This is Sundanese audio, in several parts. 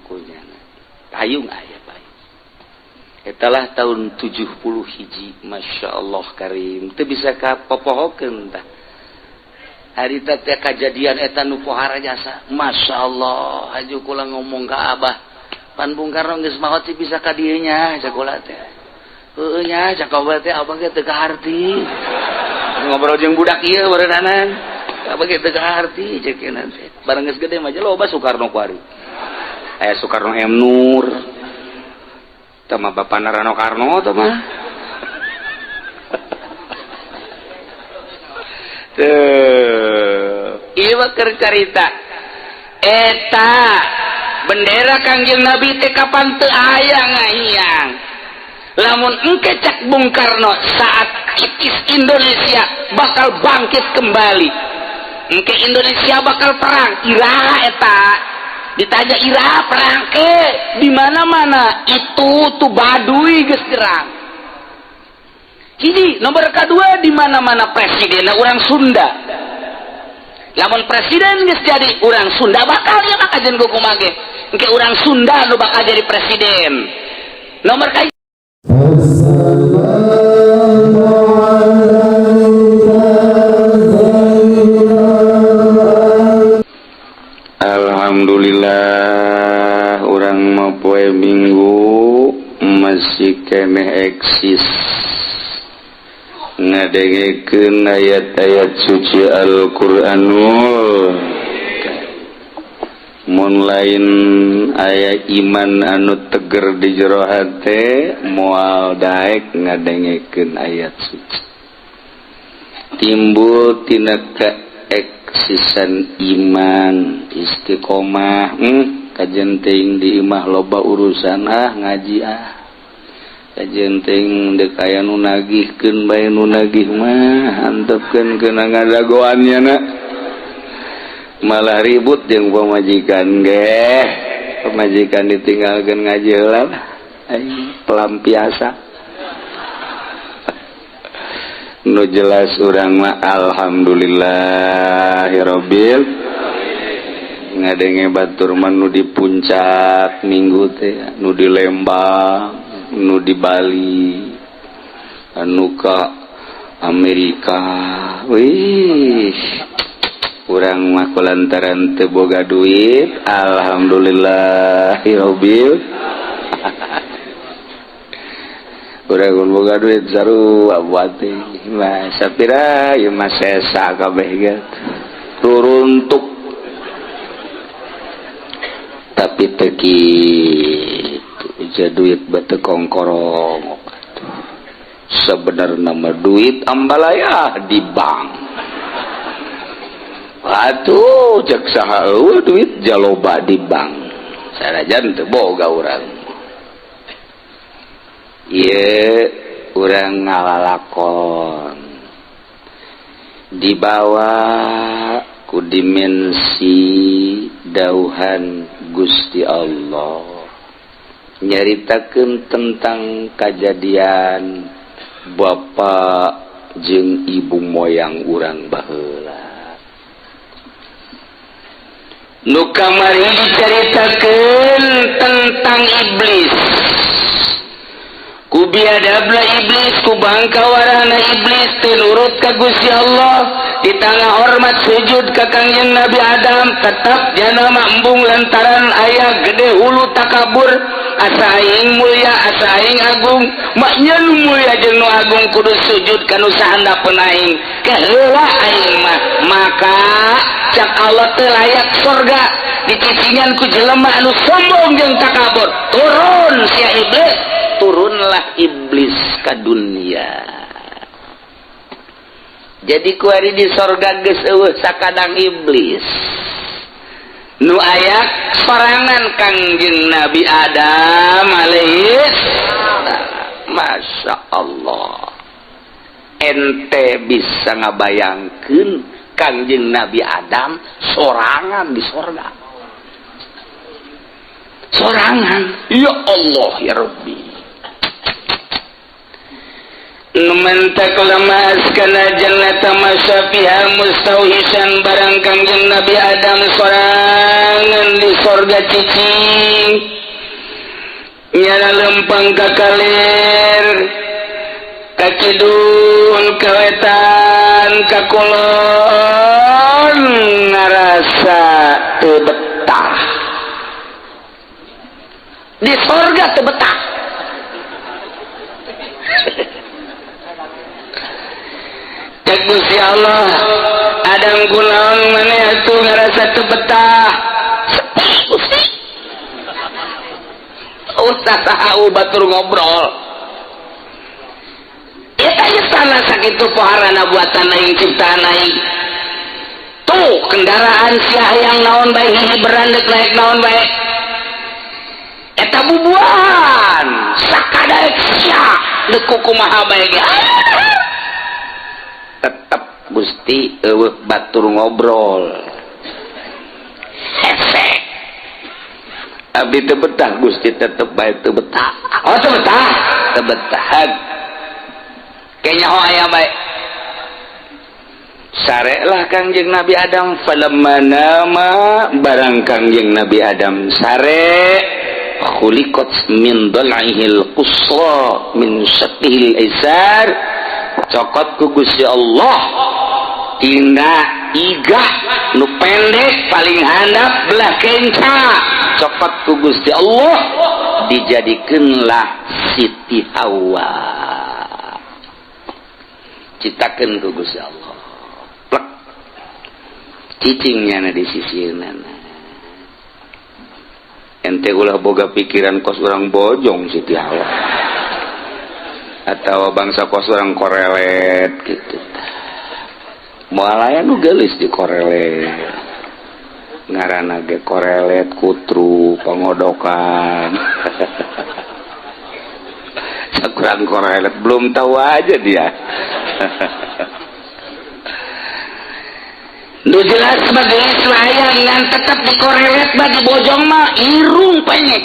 Kunyana payung aya payung. Etalah tahun 70 hiji, Masya Allah Karim, teu bisa kapopohokeun tah harita teh kajadian eta nu pohara jasa. Masya Allah, haju kula ngomong ka Abah, pan Bung Karno geus maot sih bisa ka dieu nya, cak kula teh. Heueuh nya, cak abah teh, abah ge teu kaharti ngobrol jeung budak ieu barenanan. Abah ge teu kaharti cek teh. Bareng geus gede mah loba Soekarno kuari, aya Soekarno M Nur tah mah, Bapak Narano Karno tah mah. Tuh, ieu mah keur carita eta bendera Kangjeng Nabi teh kapan teu aya ngahiyang. Lamun engke cak Bung Karno, saat krisis Indonesia bakal bangkit kembali, engke Indonesia bakal perang. Iraha eta? Ditanya iraha perang ke di mana-mana itu tuh Baduy geus gerang. Hiji, nomor kedua, di mana-mana presiden orang Sunda. Lamun presiden geus jadi orang Sunda, bakal ya maka jeung kumaha ge engke orang Sunda nu bakal jadi presiden nomor ka السلام عليك. Alhamdulillah, urang mah poe Minggu masih keneh eksis ngadengekeun ayat-ayat suci Al-Qur'anul. Mun lain aya iman anu teger di jero hate, moal daek ngadengekeun ayat suci. Timbul tina keeksisan iman istiqomah. Kajen teuing di imah loba urusan, ah ngaji, ah kajen teuing deuk aya nu nagihkeun bae. Nu nagih mah antepkeun kena ngadagoannya na malah ribut jeung pamajikan ge. Pamajikan ditinggalkeun, ngaji heula lah. Aing pelampiasa. Nu jelas urang mah alhamdulillahirobbil ngadenge batur mah nu di Puncak Minggu teh, nu di Lembang, nu di Bali, anu ka Amerika. Wih, urang mah kulantaran teu boga duit, alhamdulillahirobbil urang mun boga duit sarua buat mah sapira ieu mah sesa kabeh ge turuntuk. Tapi teu kitu ja, duit bete kongkorong. Sebenarnya mah duit ambalaya di bank atuh. Cek saha eueuh duit jaloba di bank, sanajan teu boga urang. Ieu urang ngalalakon dibawa ku dimensi dauhan Gusti Allah, nyaritakeun tentang kajadian bapak jeung ibu moyang urang baheula. Nu kamari diceritakeun tentang iblis, ku biadabna iblis, ku bangkawarana iblis, teu nurut ka Gusti Allah. Ditangah hormat sujud ka Kangjeng Nabi Adam, tetap jana mah embung lantaran aya gede hulu takabur, asa aing mulia, asa aing agung. Maknya nu mulia jeung nu agung kudu sujud ka nu sahandapeun aing, keheula aing mah. Maka cak Allah teu layak sorga dicicingan ku jelema anu sombong jeung takabur. Turun sia iblis. Turunlah iblis ke dunia. Jadi kuari di sorga geus eueuh sakadang iblis, nu aya sorangan Kangjeng Nabi Adam alaihis. Masya Allah, ente bisa ngabayangkeun Kangjeng Nabi Adam sorangan di sorga, sorangan? Ya Allah ya Rabbi. Numantak lama askana jannata masya fiha mustauhisan barang Kangjeng Nabi Adam sorangan di sorga cicing nyala lempang ka kalir ka kidul ka wetan ka kulon ngarasa teu betah di sorga teu betah. Cek Gusti Allah Adam kunaon maneh atuh ngarasa teu betah sepi Gusti. Usah saha batur ngobrol. Eta istana sakitu poharana buatan aing ciptaan aing. Tuh kendaraan sia hayang naon bae hiji berandek naik naon bae. Eta bubuahan sakadaek sia deuk kumaha bae ge. Tetep Gusti eueuh batur ngobrol. Hese. Abdi teu betah Gusti tetep bae teu betah. Oh teu betah, teu betah. Kayaknya ho aya bae. Sarelah Kangjeng Nabi Adam falamma nama barang Kangjeng Nabi Adam sare khuliqat min dal'ihil qusra min syaqqihil aisar cokot ku Gusti Allah tina igah nu pendek paling handap belah kenca cokot ku Gusti Allah dijadikeunlah Siti Hawa ciptakeun ku Gusti Allah plek cicingnya na di sisieunana ente ulah boga pikiran kos urang bojong Siti Hawa atau bangsa kos urang korelet gitu. Moal aya nu geulis di korelet ngaranna ge korelet kutru pangodokan. Sakurang korelet belum tahu aja dia. Nu jelas mah geus aya ngan tetep di korelet mah di bojong mah irung penyek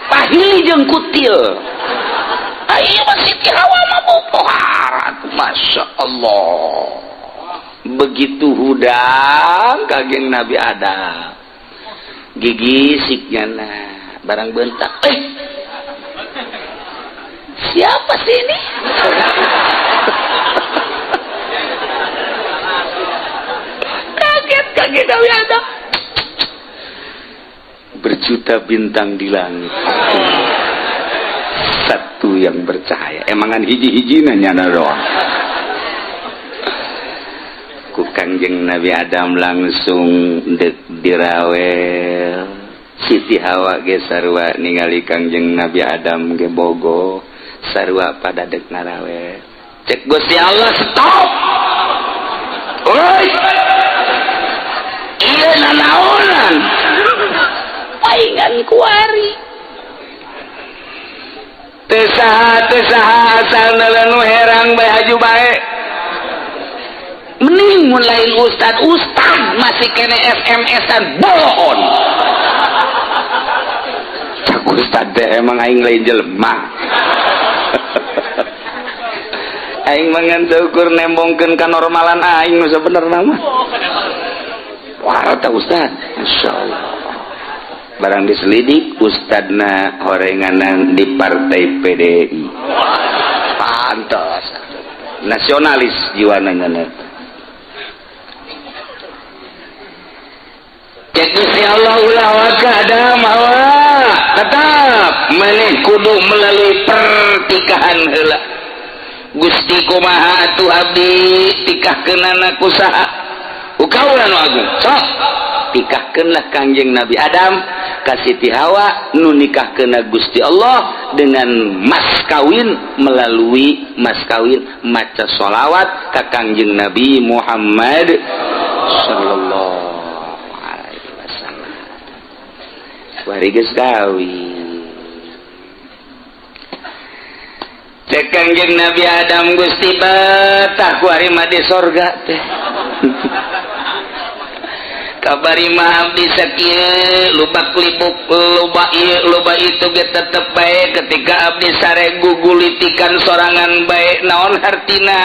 pahili jeung kutil. Ayo mah Siti Hawa mah bopohara Masya Allah begitu hudang kageng Nabi Adam gigisiknya nah barang bentak siapa sih ini? Kaget Nabi Adam berjuta bintang di langit satu yang bercahaya emangan hiji-hiji nanya doang ku Kangjeng Nabi Adam langsung dek dirawel Siti Hawa ge sarua ningali Kangjeng Nabi Adam ge bogo sarua pada dek ngarawel cek Gusti Allah stop oi ieu nanaonan paingan kuari teu saha asal nu herang bae haju bae mending mun lain ustad ustad masih kene SMS-an bohon cak ustad teh emang aing lain jelema. Aing mah ngan seukur nembongkeun kanormalan aing nu sabenerna mah. Wah tah ustad masyaallah barang diselidik ustadna horenganan di partai PDI pantas nasionalis jiwana nya. Cek Gusti Allah ulah waka Adam Hawa tetap maneh kudu melalui pertikahan heula. Gusti kumaha atuh abdi tikahkeunana ku saha? Ku kaula nu agung. Sok tikahkeunlah Kangjeng Nabi Adam ka Siti Hawa nu nikahkeunna Gusti Allah dengan mas kawin melalui mas kawin maca sholawat ka Kangjeng Nabi Muhammad sallallahu alaihi wasallam. Bari geus kawin. Cek Kangjeng Nabi Adam Gusti betah ku ari mah di sorga teh. Kabari mah abdi sakieu lubak libuk loba ieu loba itu ge tetep bae ketika abdi sare gugulitikan sorangan bae. Naon hartina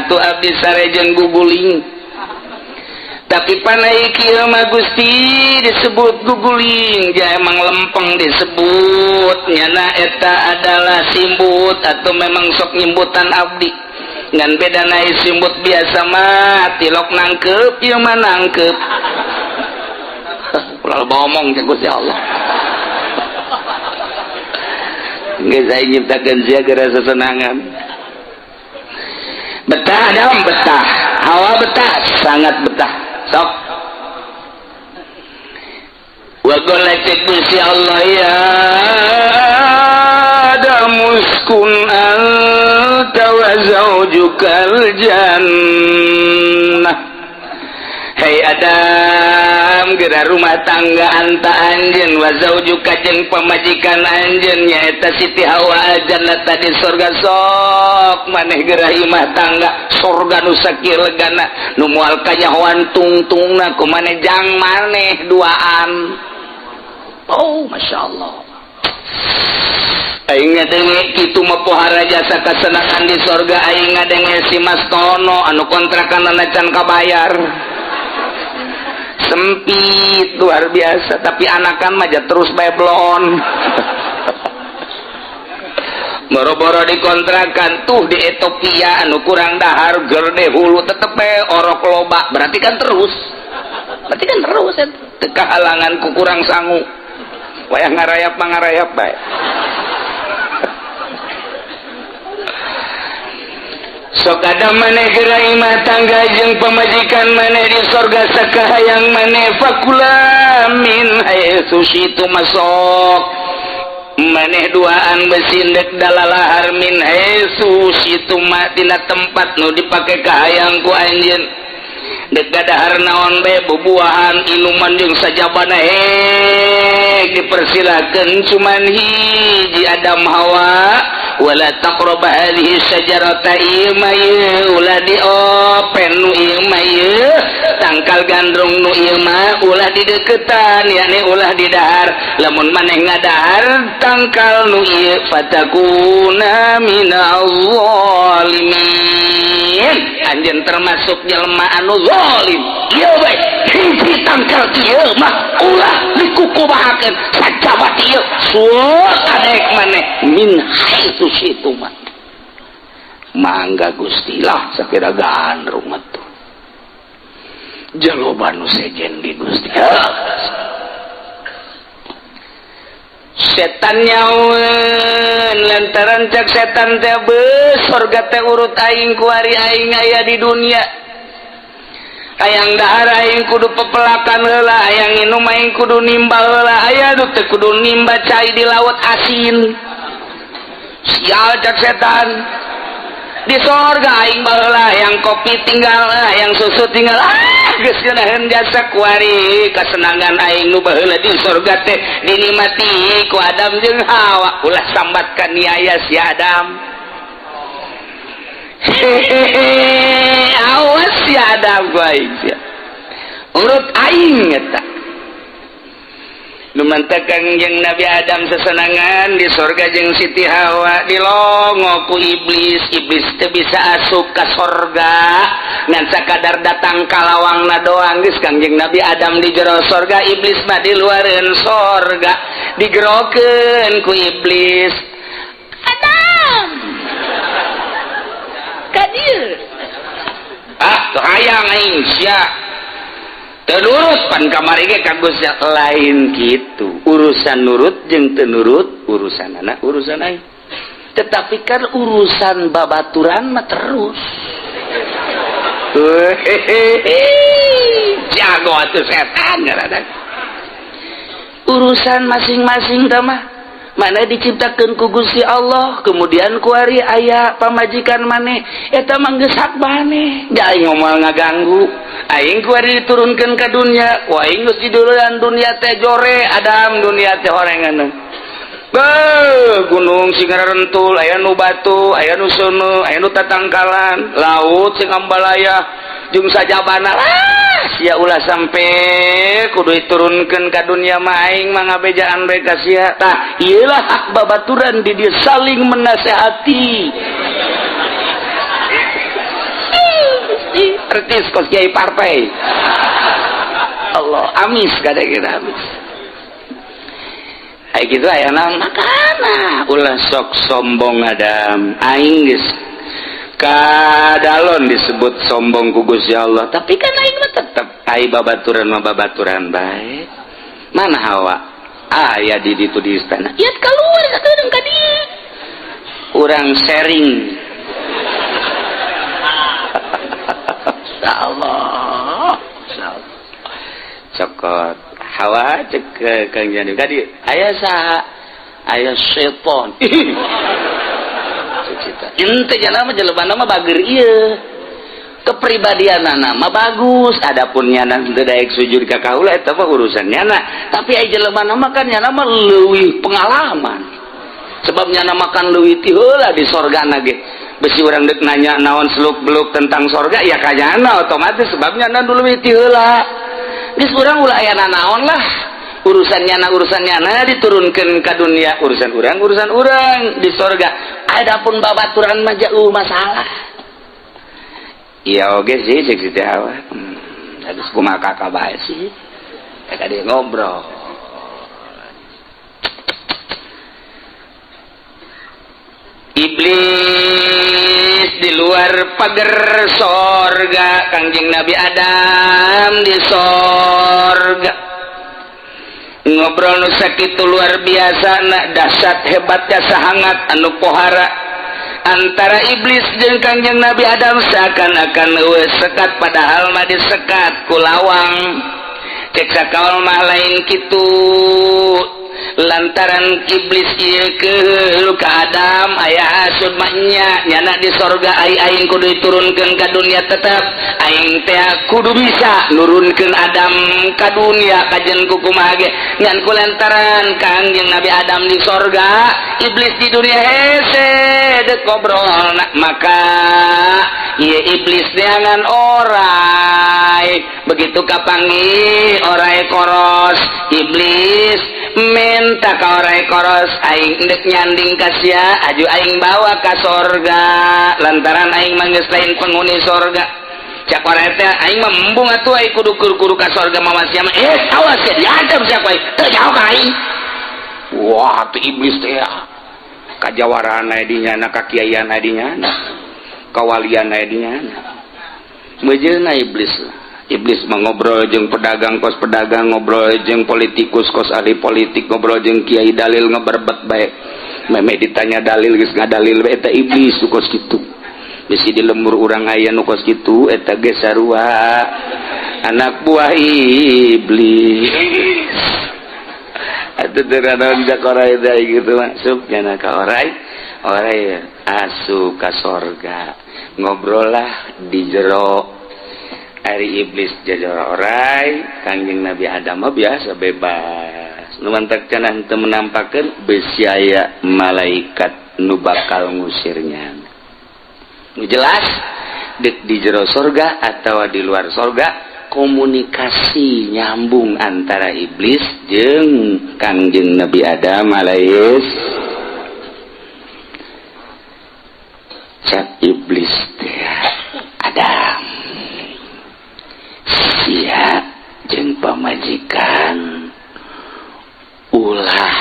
atuh abdi sare jeung guguling, tapi panai kieu mah Gusti disebut guguling ja emang lempeng disebut nyana eta adalah simbut atau memang sok nyimbutan abdi. Ngan beda naik simbut biasa mah tilok nangkep, ieu mah nangkep ulah ngomong cek Gusti Allah. Geus aing nyiptakeun sia gara sesenangan. Betah Adam, betah Hawa, betah, sangat betah. Sok wa qala cek Gusti Allah, ya Adam uskun anta wa zaujukal jannah. Hei Adam, geura rumah tangga anta anjeun, wa zaujuka jeung pamajikan anjeun nyaeta Siti Hawa, jannah di surga. Sok maneh geura imah tangga surga nu sakieu legana, nu moal kanyahoan tungtungna ku maneh, jang maneh duaan. Oh, Masya Allah, aing ngadenge kitu mah pohara jasa kasenangan di sorga. Aing ngadenge si Mas Tono anu kontrakan can kabayar, sempit luar biasa, tapi anakan mah terus bae blon boro-boro dikontrakan tuh di Ethiopia anu kurang dahar gerde hulu tetep bae orok loba. Berarti kan terus, berarti kan terus teu kahalangan ku kurang sangu, wayah ngarayap mangarayap bae. Sok ada maneh geura imah tangga jeung pamajikan maneh di sorga sakahayang maneh. Fakula min haitsu syitu, masok maneh duaan besindek dalalahar, min haitsu syitu ma tina tempat nu dipake kahayang ku anjeun, dek gadahar naon bae, bubuahan, inuman jeung sajabana hek dipersilakeun. Cuman hiji, Adam Hawa, wala taqrabu hadhihi syajarata, ieu mah ieu ulah diopen, nu ieu mah ieu tangkal gandrung nu ieu mah ulah dideketan, yakni ulah didahar. Lamun maneh ngadahar tangkal nu ieu, fatakuna minal zalimin, anjeun termasuk jelema anu zalim. Ieu bae hiji tangkal ieu mah ulah dikukubahakeun, sajabat ieu suot adek maneh, min haitsu situ mah. Mangga Gusti lah, sakira gandrung mah tuh jaloba nu sejen ge Gusti. Setan nyaun lantaran cak setan teh beus sorga teh urut aing kuari aing aya di dunia, hayang dahar aing kudu pepelakan heula, hayang nginum aing kudu nimba heula, aya du teh kudu nimba cai di laut asin. Sial cak setan, di sorga aing baheula yang kopi tinggal, yang susu tinggal, ah geus ngeunaheun jasa kuari kasenangan aing nu baheula di sorga teh dinikmati ku Adam jeung Hawa. Ulah sambatkan niaya si Adam. Hehehe, awas si Adam ku aing sia, urut aing eta. Lumantakan jeung Nabi Adam sesenangan di sorga jeung Siti Hawa, dilongo ku iblis. Iblis teu bisa asup ka sorga, ngan sakadar datang ka lawangna doang. Geus Kangjeng Nabi Adam di jero sorga, iblis mah di luareun sorga. Digerokeun ku iblis, Adam ka dieu, ah teu hayang aing sia nurut pan kamari ge ka Gusti. Lain kitu urusan nurut jeung teu nurut, urusan anak urusan aing, tetapi kan urusan babaturan mah terus. Jago atuh setan ngaranna. Urusan masing-masing tah mah mana diciptakeun ku Gusti Allah, kemudian kuari aya pamajikan maneh, eta mah geus hak maneh, da aing moal ngaganggu. Aing kuari diturunkeun ka dunia, ku aing geus diduluan dunia teh jore Adam, dunia teh horengan. Beuh, gunung sing rentul, aya nu batu, aya nu seuneu, aya nu tatangkalan, laut sing ambalaya jeung sajabana. Ah, sia ulah sampe kudu diturunkeun ka dunia mah aing mah ngabejaan bae ka sia. Tah, ieu lah hak babaturan di dieu saling menasehati. Pertis kos kiai partai. Allah, amis kada kita amis. Ai kitu aya naon makana ulah sok sombong Adam. Aing geus kadalon disebut sombong ku Gusti Allah, tapi kan aing mah tetep ai babaturan mah babaturan bae. Mana Hawa? Aya di ditu di istana. Ieu keluar sakedeung ka dieu. Urang sharing. Allah, cokot Hawa cek Kang Jani tadi aya saha aya setan. Ente jana mah jelema mah bager ieu kepribadianana mah bagus, adapun nyana teu daek sujud ka kaula eta mah urusan nyana, tapi aya jelema mah kan nyana mah leuwih pengalaman sebab nyana makan leuwih ti heula di sorgana ge. Besi orang dek nanya naon seluk beluk tentang sorga ya kayana otomatis sebabnya nyana dulu ti heula. Geus urang ulah aya naon lah urusan nyana diturunkeun ka dunia, urusan urang di sorga. Adapun babaturan mah jauh masalah. Iya oge sih cek si teh Hawa. Geus kumaha kakak bae sih. Eta dia ngobrol. Iblis di luar pagar sorga, Kangjeng Nabi Adam di sorga. Ngobrol nu sakitu luar biasa na dahsyat hebatnya sahangat anu pohara antara iblis jeung Kangjeng Nabi Adam seakan-akan eueuh sekat padahal mah disekat ku lawang. Cek sakaol mah lain kitu. Lantaran iblis ieu keul ka Adam aya hasud mah nya nyana di sorga ai aing kudu diturunkeun ka dunia tetep aing teh kudu bisa nurunkeun Adam ka dunia kajen ku kumaha ge ngan ku lantaran Kangjeng Nabi Adam di sorga iblis di dunia hese deuk ngobrol maka ieu iblis neangan orai begitu kapanggih orai koros iblis minta ka orai koros aing ndek nyanding ka sia aju aing bawa ka sorga lantaran aing mah geus lain penghuni sorga. Cak orai teh aing mah embung atuh aing kudu kudu ka sorga mawa sia mah awas sia diadab sia ku aing teu jauh ka aing. Wah tuh iblis teh kajawaraan aya di nyana kakiaian aya di nyana kawalian aya di nyana mejeuna iblis lah. Iblis mah ngobrol jeung pedagang kos pedagang, ngobrol jeung politikus kos ahli politik, ngobrol jeung kiai dalil ngeberbet bae. Meme ditanya dalil geus ngadalil bae eta iblis kos kitu. Bisi di lembur urang aya nu kos kitu eta ge sarua anak buah iblis. Atuh teu naon jak orai teh kitu masuk nya ka orai, orai asup ka sorga. Ngobrol lah di jero ari iblis jajara orai Kangjeng Nabi Adam mah biasa bebas nu mantak cenah teu menampakeun besi aya malaikat nu bakal ngusirnya. Nu jelas deuk di jero sorga atawa di luar sorga komunikasi nyambung antara iblis jeung Kangjeng Nabi Adam alaihis. Cak iblis teh Adam sia jeung pamajikan ulah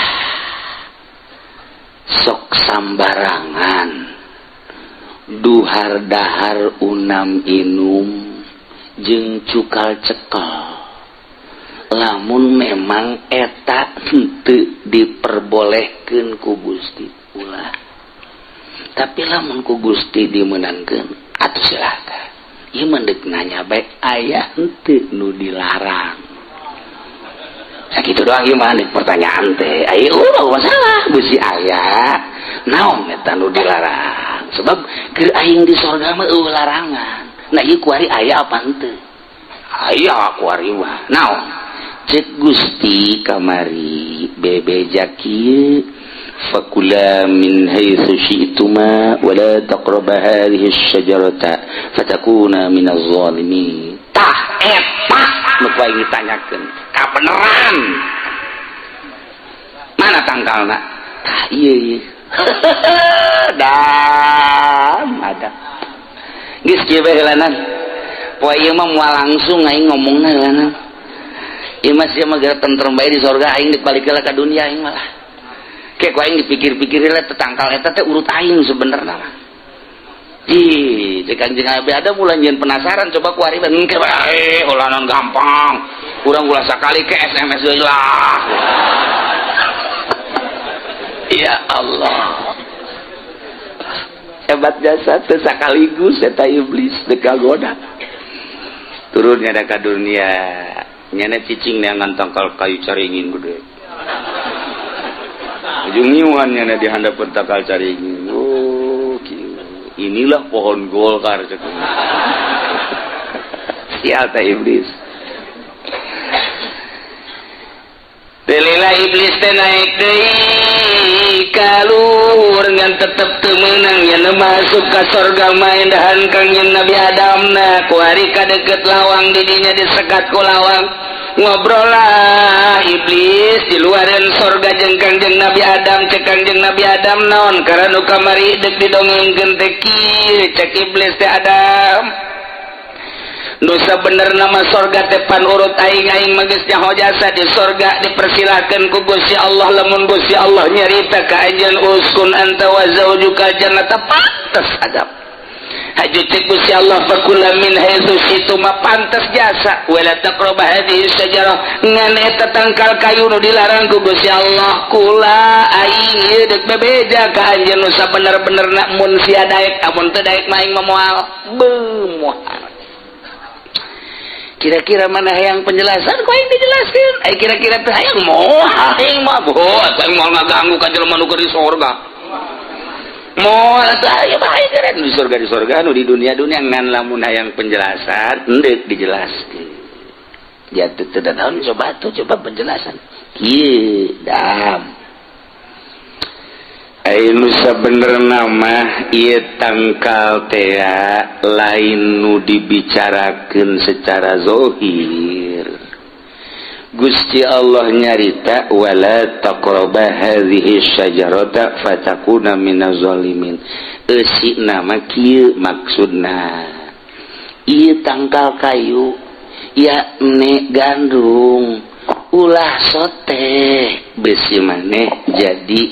sok sambarangan duhar dahar unam inum jeung cukal cekel lamun memang eta henteu diperbolehkeun ku Gusti ulah, tapi lamun ku Gusti dimeunangkeun atuh silakan. Ieu mah deuk nanya bae aya henteu nu dilarang. Sakitu doang ieu mah pertanyaan teh. Aya ulah masalah beusi aya naon eta nu dilarang. Sebab keur aing di sorga mah eueuh larangan. Nah ieu kuari aya apa henteu? Aya kuari mah. Naon? Cek Gusti kamari bebeja kieu Fakula min haitsu syi'tuma wa la taqraba hadhihi asy-syajarata fatakuna minaz zalimin. Tah eta nu ku aing ditanyakeun. Kabeneran. Mana tangkalna? Tah ieu ieu. Dam ada. Geus kieu bae heulanan. Poe ieu mah moal langsung aing ngomongna heulanan. Ieu mah sia mah geura tentrem bae di sorga, aing dek balik heula ka dunia aing malah. Kayak ku aing dipikir-pikir lah tetangkal eta teh urut aing sebenarnya mah. Ih, cek Kanjeng Nabi ada mulai nyeun penasaran, coba ku ari engke bae heulanan gampang. Urang ulah sakali ke SMS deui lah. Ya Allah. Hebat jasa teu sakaligus eta iblis teu kagoda. Turunnya ada ka dunia. Nyana cicing neangan tangkal kayu caringin gede. Ujung nyiuhan nyana di handapeun tangkal caringin. Oh, kieu. Inilah pohon Golkar cek. Sial teh iblis. Delila iblis teh naik deui kaluhur ngan tetep teu meunang nya masuk ka sorga maindahan Kangjeng Nabi Adam na ku ari ka deukeut lawang di dinya disekat ku lawang ngobrol lah iblis di luaran sorga jeung Kangjeng Nabi Adam. Cek Kangjeng Nabi Adam naon karena nu kamari deuk didongengkeun teh kieu. Cek iblis teh Adam nusa bener nama sorga tepan urut aing aing mah geus nyaho jasa di sorga dipersilakan ku Gusti Allah lamun Gusti Allah nyarita ka anjeun uskun anta wa zaujuka jannata pantes adab haju cek Gusti Allah fakula min haitsu syi'tuma pantes jasa wala taqrabu hadhihi syajarah ngan eta tangkal kayu nu dilarang ku Gusti Allah kula aing ieu deuk bebeja ka anjeun nu sabener-benerna mun sia daek amun teu daek mah aing mah moal beumoal. Kira-kira mana yang penjelasan kok yang dijelaskan? Kira-kira teh hayang moal aing mah boh aing moal ngaganggu ka jelema nu keur di sorga. Moal teh aya bae keren di sorga nu di dunia-dunia ngan lamun hayang penjelasan endek dijelaskeun. Ya teu teu naon coba tuh coba penjelasan. Kieu dam. Ayo sabenerna mah ieu tangkal teh lain nu dibicarakeun secara zahir. Gusti Allah nyarita wala taqraba hadhihi syajarata fatakuna minaz zalimin. Eusina mah kieu maksudna. Ieu tangkal kayu ya ne gandum ulah sote besi maneh jadi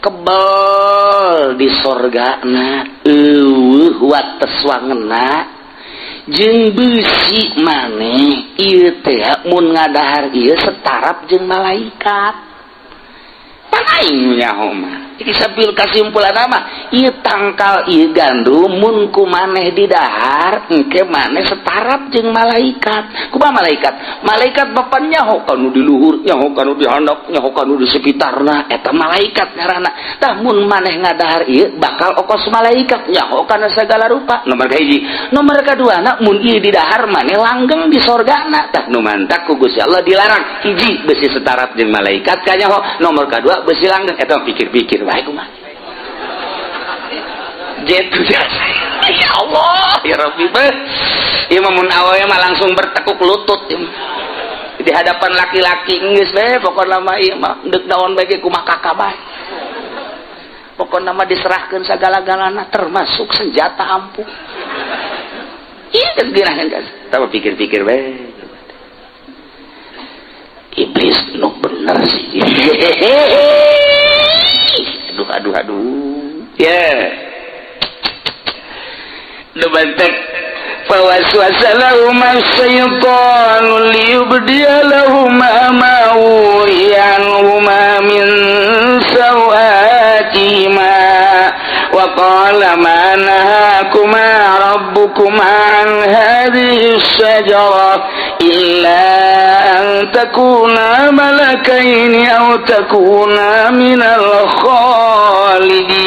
kebel di sorgana eueuh wates wangena jeung besi maneh ieu teh mun ngadahar ieu setarap jeung malaikat. Pan aing nyaho mah iki sapil kasimpulan mah ieu tangkal ieu gandum mun ku maneh didahar engke maneh setarap jeung malaikat. Kumaha malaikat? Malaikat bapan nyaho kanu di luhur, nyaho kanu di handap, nyaho kanu di sekitarna, eta malaikat ngaranna. Tah mun maneh ngadahar ieu bakal okos malaikat nyaho kana sagala rupa. Nomor kahiji, nomor kaduana mun ieu didahar maneh langgeng di sorgana. Tah nu mantak ku Gusti Allah dilarang hiji besi setarap jeung malaikat kanyaho, nomor kadua besi langgeng. Eta pikir-pikir bae kumaha. Jetu jasa. Ya Allah, ya Rabbi. Ieu mah mun awewe mah langsung bertekuk lutut ieu mah. Di hadapan laki-laki geus we pokona mah ieu mah deuk naon bae ge kumaha kakak bae. Pokona mah diserahkeun sagala-galana termasuk senjata ampuh. Ieu geus gerahan geus. Tah pikir-pikir bae. Iblis nu bener sih. Aduh aduh aduh. Ya. Yeah. Nu bantek fawaswasa lahuma syaitanu liyubdiya lahuma ma wuriya anhuma min sawatihima wa qala ma nahakuma rabbukuma an hadhihi syajarah illa an takuna malakaini aw takuna minal khalidin.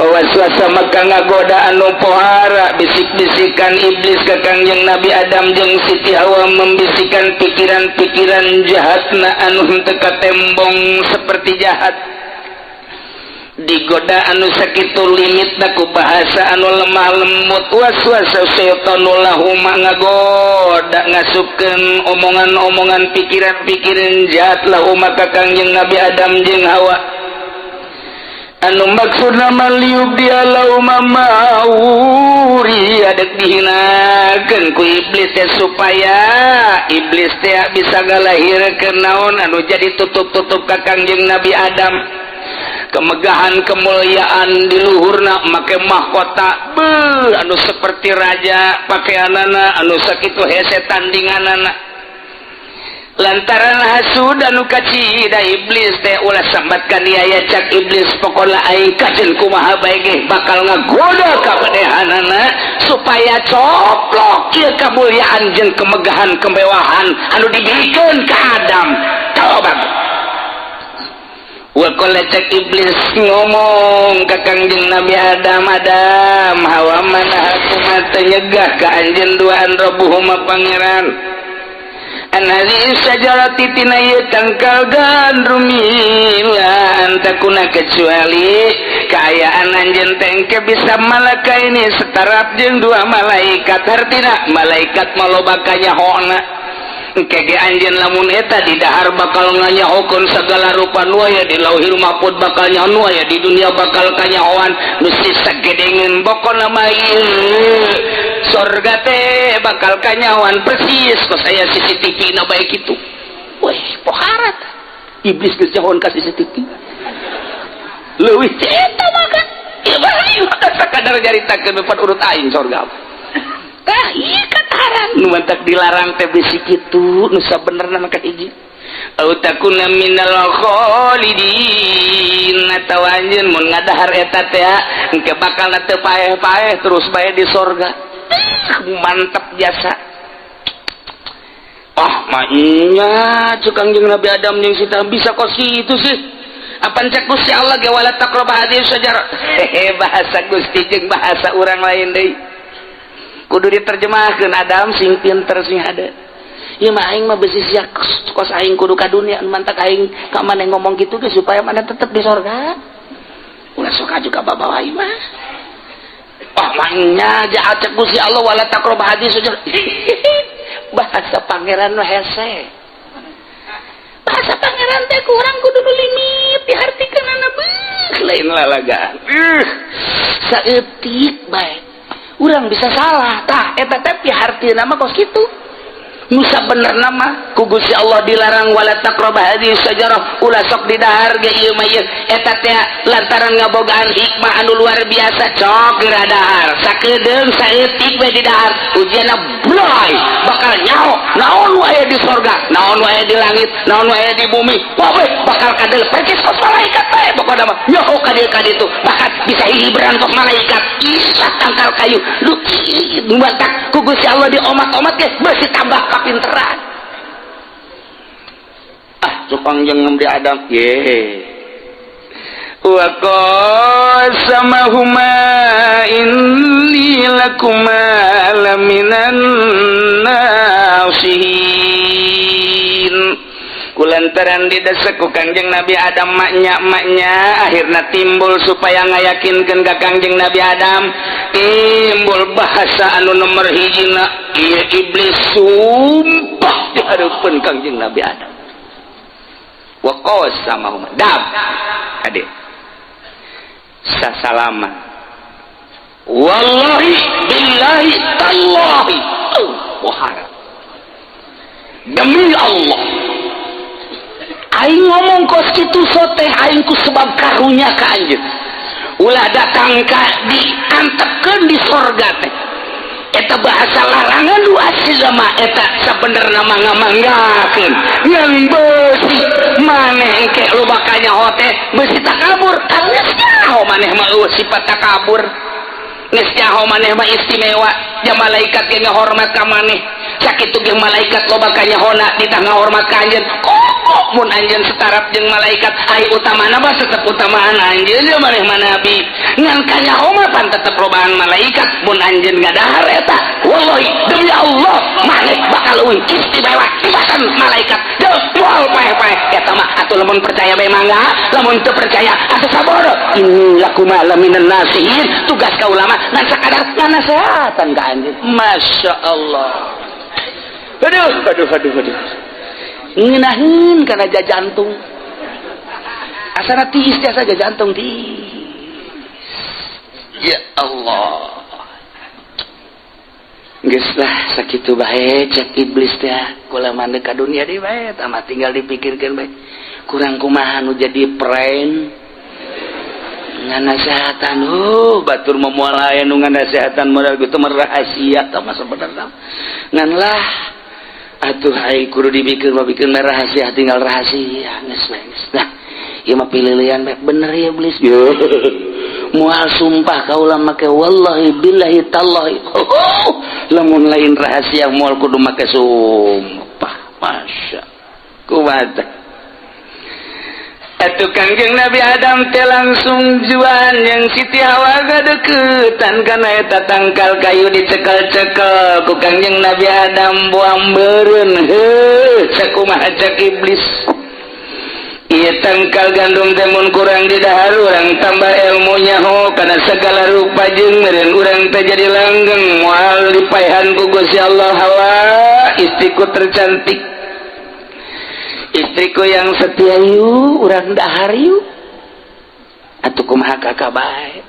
Waswasa Waswasa maka ngagoda anu pohara, bisik-bisikan iblis ka Kangjeng Nabi Adam jeung Siti Hawa, membisikan pikiran-pikiran jahatna anu henteu katembong seperti jahat. Digoda anu sakitu limitna ku bahasa anu lemah lembut. Waswasa syaitanu lahuma, ngagoda, ngasupkeun omongan-omongan, pikiran-pikiran jahat, lahuma ka Kangjeng Nabi Adam jeung Hawa, anu maksudna mah liyubdiya lahuma ma wuriya, dek dihinakeun ku iblis teh supaya iblis teh bisa ngalahirkeun naon anu jadi tutup-tutup ka Kangjeng Nabi Adam, kemegahan, kemuliaan di luhurna, make mahkota be anu seperti raja, pakaianana anu sakitu hese tandinganana. Lantaran hasud anu kacida iblis teh, ulah sambatkan ieu ya, cak iblis, pokona aing kajen kumaha bae ge bakal ngagoda ka manehanana supaya coplok ieu kemuliaan jeung kemegahan, kemewahan anu dibikeun ka Adam. Coba. Wa cek iblis ngomong ke Kangjeng Nabi Adam, "Adam, Hawa, ma nahakuma, nyegah ka anjeun duaan rabbuhuma, pangeran, an hadhihi syajarati, tina ieu tangkal gandum, illa an takuna, kecuali kaayaan anjeun teh bisa malaka ini setaraf jeung dua malaikat?" Hartina malaikat mah loba kanyahona. Kege anjeun lamun eta di dahar bakal nganyahokeun segala rupa nu aya di Lauhil Mahfud, bakal nyaho nu aya di dunia, bakal kanyahoan nu sagedengeun. Pokona mah ieu sorga teh bakal kanyahoan persis kos aya CCTV na bae kitu. Weh, poharat iblis geus nyahoan ka CCTV leuwih eta mah kan. Ieu mah sakadar nyaritakeun depan urut aing sorga. Tah, ieu kataran nu mantak dilarang teh bisi kitu nu sabenerna mah hiji. Au takuna minal khalidin, atawa anjeun mun ngadahar eta teh engke bakal teu paeh-paeh, terus bae di sorga. Mantap jasa. Ah, maknya cek Kangjeng Nabi Adam jeung Siti, bisa kos itu sih. Apan cek Gusti Allah ge wala taqrabu hadhihi syajarah. Hehe, bahasa Gusti jeung bahasa urang lain deui, kudu diterjemahkeun. Adam sing pinter, sing hade. Ieu mah aing mah besi sia kos aing kudu ka dunia, mantak aing ka maneh ngomong kitu ge supaya maneh tetep di sorga, ulah suka juga babawa aing mah. Oh, maknya jahat, cek Gusti Allah wala taqrabu hadhihi syajarah. Bahasa pangeran nu hese, bahasa pangeran teh kurang kudu nu limit dihartikeun beuh, lain lalagaan saeutik bae urang bisa salah. Tah, eta teh pihartina mah kos kitu. Nu sabenerna mah ku Gusti Allah dilarang wala taqrabu hadhihi syajarah, ulah sok didahar ge ieu mah ieu eta teh lantaran ngabogaan hikmah anu luar biasa. Cok geura dahar sakedeung saeutik we didahar, ujianna bloy, bakal nyaho naon nu aya di sorga, naon nu aya di langit, naon nu aya di bumi. Wah, bakal kadel percis kos malaikat bae. Pokona mah nyaho ka dieu ka ditu, bahkan bisa hihiberan kos malaikat, isa tangkal kayu lu matak ku Gusti Allah di omat-omat ge beusi tambah kapinteran. Ah, cukang jeung Nabi Adam ye wa qasamahuma inni lakuma laminan nasihin. Kulantaran didesak ku Kangjeng Nabi Adam, maknya maknya, akhirnya timbul supaya ngayakinkeun ka Kangjeng Nabi Adam, timbul bahasa anu nomor hijina ieu iblis sumpah di hareupeun Kangjeng Nabi Adam. Wa qasamahuma dab ade sasalaman, wallahi billahi tallahi, oh, wahara, demi Allah aing ngomong kos kitu teh aing ku sebab karunya ka anjeun, ulah datang ka diantepkeun di sorga teh. Eta bahasa larangan nu asli mah eta sabenerna mah ngamanggakeun ngan beusi maneh engke loba kanyaho teh beusi takabur kan. Geus nyaho maneh mah eueuh sifat takabur, geus nyaho maneh mah istimewa, ja malaikat ge ngahormat ka maneh. Sakitu ge malaikat loba kanyahona ditah ngahormat ka anjeun. Kok mun anjeun setaraf jeung malaikat, ai utamana mah tetep utamaan anjeun ye maneh mah nabi. Ngan kanyaho mah pan tetep lobaan malaikat. Mun anjeun ngadahar eta, wallahi, demi Allah, maneh bakal leuwih istimewa tibatan malaikat. Deuh, moal paeh-paeh eta mah. Atuh lamun percaya bae mangga, lamun teu percaya atuh sabodo. Inni lakuma laminan nasihin. Tugas kaula mah ngan sakadar nganasehatan ka anjeun. Masya Allah. Aduh, aduh, aduh, aduh, ngeunaheun kana jantung, asana tiis jasa jantung tiis. Ya Allah. Geus lah, sakitu bae cek iblis teh. Kula mah ka dunia deui bae tah, tinggal dipikirkeun bae. Kurang kumaha nu jadi prank nganasehatan. Oh, batur mah moal aya nu nganasehatan modal gitu mah, rahasia tah mah sebenarnya. Ngan lah atuh, ai kudu dibikeun mah bikin rahasia, tinggal rahasia geus bae geus. Nah, ieu mah pililian bae. Bener ya iblis. Moal sumpah kaula make, wallahi, billahi, tallahi. Oh, lamun lain rahasia moal kudu make sumpah. Masya kumaha. Atuh Kangjeng Nabi Adam teh langsung juan yang Siti Hawa gadeukeutan kana eta tangkal kayu, dicekel-cekel ku Kangjeng Nabi Adam, buang beureun. Heuh, sakumaha cek iblis? Ieu tangkal gandum teh mun kurang di dahar, urang tambah ilmu nyaho kana segala rupa, jeung meureun urang teh jadi langgeng, moal dipaehan ku Gusti Allah. Hawa, istriku tercantik, istriku yang setia, yuk urang dahar yuk. Atuh kumaha kakak bae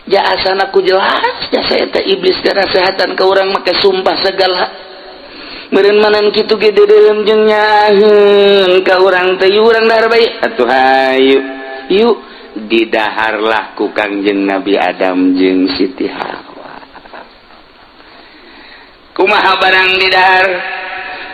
ja, asana ku jelas jasa eta iblis kesehatan ke urang make sumpah segala. Meureun manan kitu ge deudeureum jeung nyaheun ka urang teh, yuk urang dahar bae. Atuh hayu yuk, didaharlah ku Kangjeng Nabi Adam jeung Siti Hawa. Kumaha barang didahar?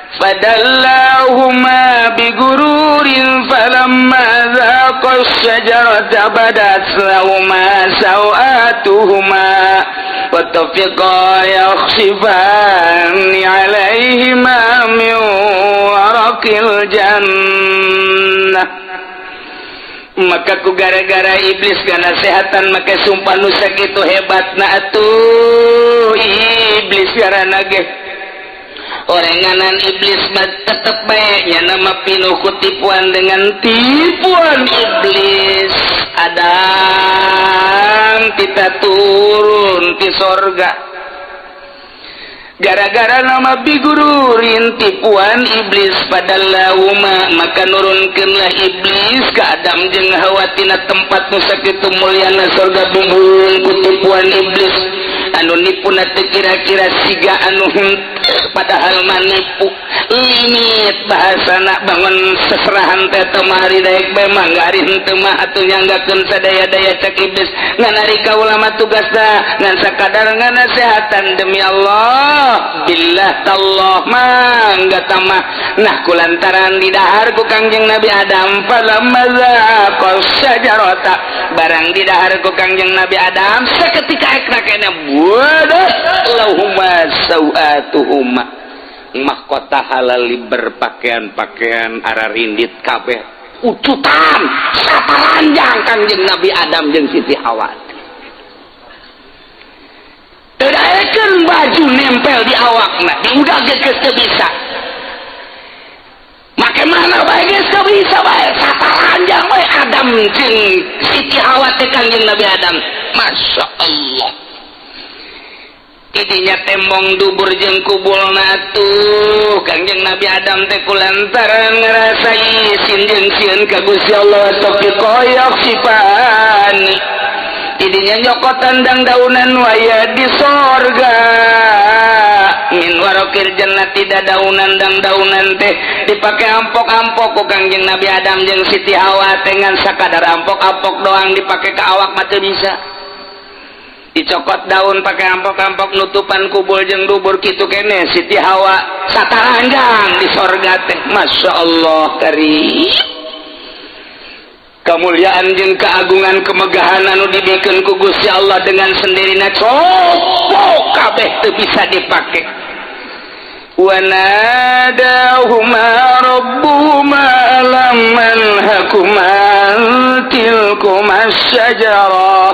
فدلاهما بغرور، فلما ذاقا الشجرة بدت لهما سوآتهما وطفقا يخصفان عليهما من ورق الجنة. Maka ku gara-gara iblis ngasehatan maka sumpah nu sakitu hebat. Nah atuh, iblis karena ge orenganan iblis mah tetep baiknya nama pinuh kutipuan. Dengan tipuan iblis, Adam kita turun di sorga gara-gara nama bigururin, tipuan iblis. Fadallahuma, maka nurunkeunlah iblis ke Adam jeung Hawa tina tempat nu sakitu mulyana, sorga, bumbung ku tipuan iblis anu nipuna teu kira-kira siga anu henteu, padahal mah nipu limit bahasana. Bangun seserahan teh teu mah, ari daek bae mah, ari henteu mah atuh nyanggakeun sadaya-daya. Cek iblis, ngan ari kaula mah tugasna ngan sakadar nganasehatan, demi Allah, billah, tallah, mangga tamah. Nah, kulantaran didahar ku Kangjeng Nabi Adam, falamma dzaqas syajarata, barang didahar ku Kangjeng Nabi Adam, seketika ekna kena wadah lahuma sawatuhuma, mahkota halal berpakaian-pakaian ararindit kabeh ucutan saparanjang Kangjeng Nabi Adam jeung Siti Hawa. Teu daekeun baju nempel di awakna, diudag geus teu bisa. Make mana bae geus teu bisa bae, saparanjang we Adam jeung Siti Hawa teh. Kangjeng Nabi Adam, Masya Allah, idinya tembong dubur jeung kubulna tuh Kangjeng Nabi Adam teh kulantaran ngerasa isin jeung sieun ka Gusti Allah, thafiqa yakhsifani, idinya nyokotan dang daunan waya di sorga, min waraqil jannati, daunan dang daunan teh dipakai ampok-ampok ku Kangjeng Nabi Adam jeung Siti Hawa teh. Ngan sakadar ampok-ampok doang, dipakai ke awak mah teu bisa. Dicokot daun pakai ampok-ampok nutupan kubul jeung dubur kitu kene. Siti Hawa sataranjang di sorga teh. Masya Allah karim, kemuliaan jeung keagungan, kemegahan anu dibikeun ku Gusti Allah dengan sendirina, copok kabeh teu bisa dipake. Wa nadahuma rabbuhuma. anhakuma tilkuma syajarah.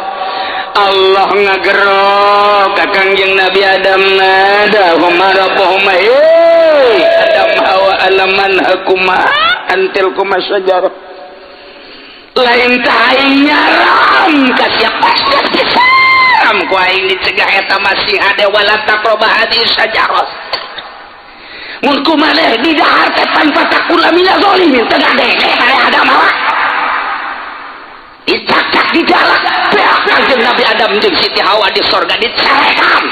Allah ngagerok ka Kangjeng Nabi Adam nadahuma rabbuhuma hey Adam Hawa alaman hakuma antilkuma syajarah. Lain aing nyaram ka siapa pisan ku aing dicegah eta masih ada wala taqrabu hadhihi syajarah. Mun kumaneh di dahar teh pan fatakuna minaz zalimin teu gade Adam Hawa. Dicakak di dalam beak Kangjeng Nabi Adam jeung Siti Hawa di sorga dicarekan.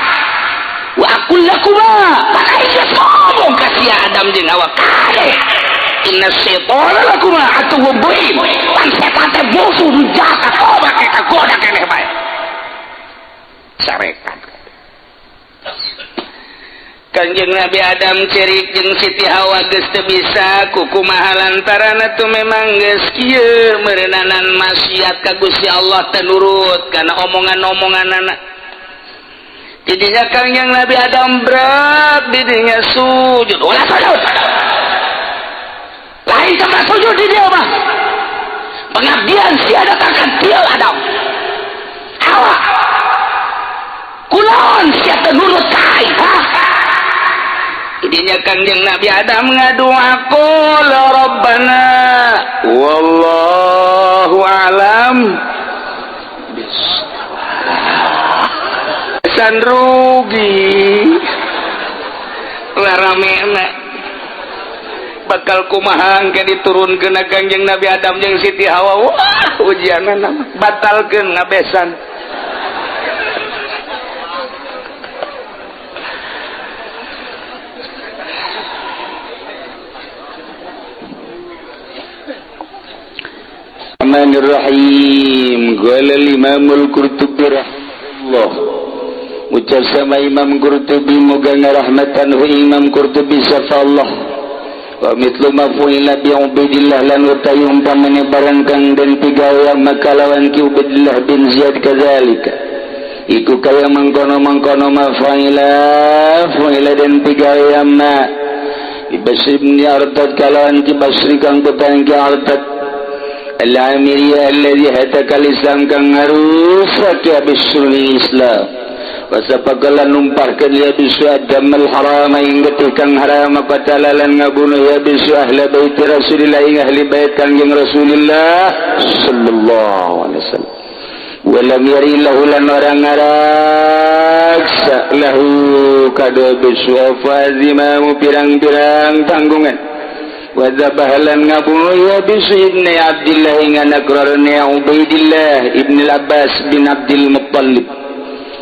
Wa aqul lakuma pan aing geus ngomong ka sia Adam jeung Hawa kade inna syaitana lakuma aduwwun mubin. Pan setan teh musuh nu jahat toba ke kagoda keneh bae. Carekan. Kangjeng Nabi Adam cerik jeung Siti Hawa geus teu bisa kukumaha lantaran atuh memang geus kieu meureunana maksiat ka Gusti Allah teu nurut kana omongan-omonganana. Didinya Kangjeng Nabi Adam berat didinya sujud ulah sujud. Lain tempat sujud di dia mah. Pengabdian sia datangkan dia Adam. Hawa. Kunaon sia teu nurut ka aing, ha? Idinya Kangjeng Nabi Adam ngadua qala rabbana wallahu a'lam bissawab. San rugi laramena bakal kumaha engke diturunkeun Kangjeng Nabi Adam jeung Siti Hawa. Wah, ujianna batalkeun ngabesan. Bismillahirrahmanirrahim. Qala al-Imam al-Qurtubi rahimahullah. Ucap sama Imam Qurtubi moga ngarahmatan hu Imam Qurtubi sapa Allah. Wa mithlu ma fu'ila bi Ubaidillah lan utawi umpamane barang kang den pigawe maka lawan ki Ubaidillah bin Ziyad kadzalika. Iku kaya mangkono-mangkono ma fa'ila fu'ila den pigawe ma Basri bin Artad kalawan ki Basri kang petang ki Artad Al-Amiriyah alladhi hataka al-Islam kang ngarusak ya bisul Islam. Wasapakalan numpahkeun ya bisu adam al-haram ing getih kang haram qatalalan ngabunuh ya bisu ahli bait Rasulillah ing ahli bait Kangjeng Rasulillah sallallahu alaihi wasallam. Walam yari lahu lan ora ngaraksa lahu kado bisu fazimamu pirang-pirang tanggungan. Wa dzabahalan ngabunuh ya bisu ibni Abdillah ing anak rarane Ubaidillah ibn Abbas bin Abdul Muttalib.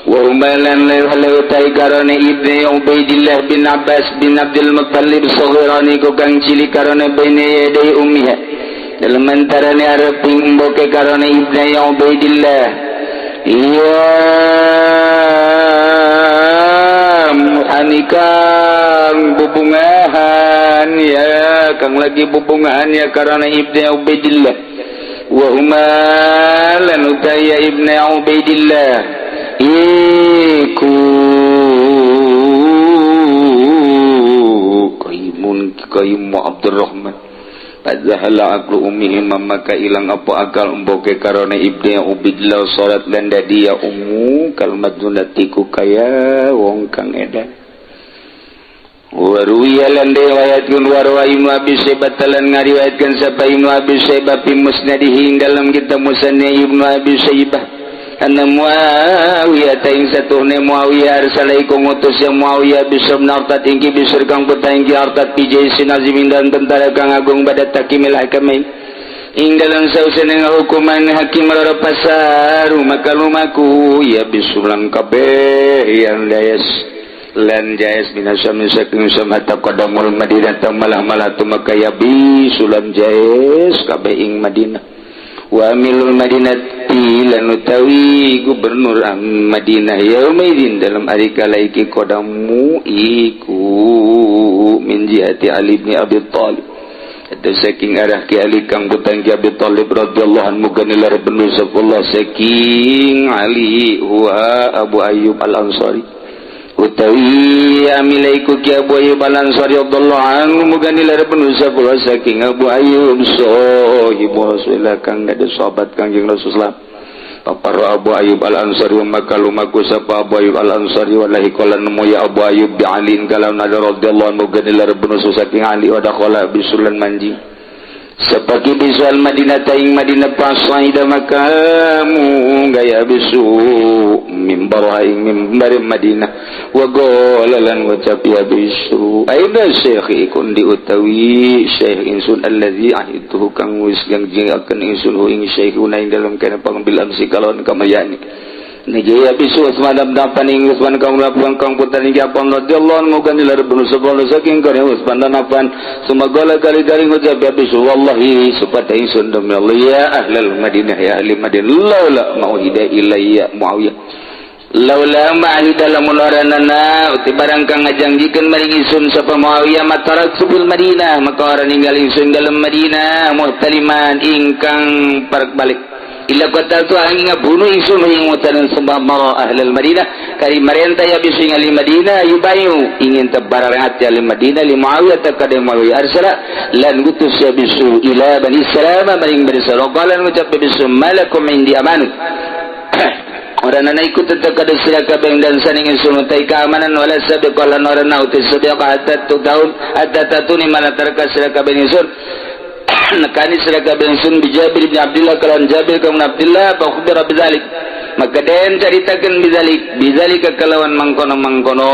Wa umalan lahu karane ibni Ubaidillah bin Abbas bin Abdul Muttalib saghirani ku kang cilik karane baine yaday ummiha. Dalam antarane arep mboke karane ibni Ubaidillah. Iya hanikang bubungahan ya kang lagi bubungahan ya karena ibni Ubaidillah. Wa huma lan utaya ibni Ubaidillah iku kaimun kaimu Abdurrahman. Padahal aklu ummihi maka ilang apa akal emboke karena ibni Ubaidillah salat lan dadi ya ummu kalmadunati ku kaya wong kang edan. Waruwiya lan riwayatkeun warwa Ibnu Abi Syaibah talan ngariwayatkeun sapa Ibnu Abi Syaibah fi musnadihi dalam kitab Musnad Ibnu Abi Syaibah anna Muawiyah ta ing satuhne Muawiyah arsalaiku ngutus ya Muawiyah bisr Artad ingki bisr kang putra ingki Artad fi jaisin azimin dan tentara kang agung pada takimil hakamain ing dalam sausene hukuman hakim loro pasaru maka lumaku ya bisulan kabeh yang dayas lan jais binasam saking samata qadamul Madinah malah-malah tumaka ya bisulan jais kabeh ing Madinah. Wa amilul Madinati lan utawi gubernur Madinah yaumaidin dalam ari kala iki qadamu iku min jihati Ali bin Abi Thalib. Eta saking arah ki Ali kang putang ki Abi Thalib radhiyallahu anhu ganilar benu Allah saking Ali huwa Abu Ayyub Al-Ansari. Utawi amilaiku ki Abu Ayyub Al-Ansari radhiyallahu anhu muga nilar penusa kula saking Abu Ayyub sahibu Rasulillah kang dadi sahabat Kangjeng Rasulullah. Papar Abu Ayyub Al-Ansari maka lumaku sapa Abu Ayyub Al-Ansari wallahi qala nemu ya Abu Ayyub bi Ali kalam nada radhiyallahu anhu muga nilar penusa saking Ali wa dakhala bisulan manji sepagi bisual Madinah taing Madinah pasaida makamu gaya bisu mimbar ing mimbar Madinah wa qala lan ngucap ya bisu aina syekh ikun di utawi syekh insun allazi ahituhu kang wis janjiaken insun hu ing syekh ing dalam kana pangambil amsi kalon kamayani Nijaya bisu Utsman bin Affan ing Utsman kang melakukan kang putra ing Affan radhiyallahu anhu muga nilar bunu sapa saking kare Utsman dan Affan sumagala kali-kali ngucap ya bisu wallahi supata ingsun demi Allah ya ahlal Madinah ya ahli Madinah laula mauhida ilayya Muawiyah laula ma'ahida lamun oranana uti barang kang ngajanjikeun maring ingsun sapa Muawiyah matarak subul Madinah maka ora ninggal ingsun dalam Madinah muhtaliman ingkang parek balik illa qataltu angin ngabunuh ingsun ing mutalan sebab mara ahlul Madinah kari marenta ya bisu ing ahli Madinah yubayu ingin tebarang ati ahli Madinah li Muawiyah takade Muawiyah arsala lan gutus ya bisu ila Bani Salamah maring Bani Salamah qala ngucap bisu malakum indi amanut orang nana ikut tetap kada sira kabeh dan saning ingsun utai keamanan wala sabiqa lan ora nauti sabiqa hatta tu tahun hatta tatuni mana tarka sira kabeh ingsun nekani sira kabeh ingsun bi Jabir bin Abdullah kalan Jabir bin Abdullah fa khubira bidzalik maka den caritakeun bidzalik bidzalika kalawan mangkono-mangkono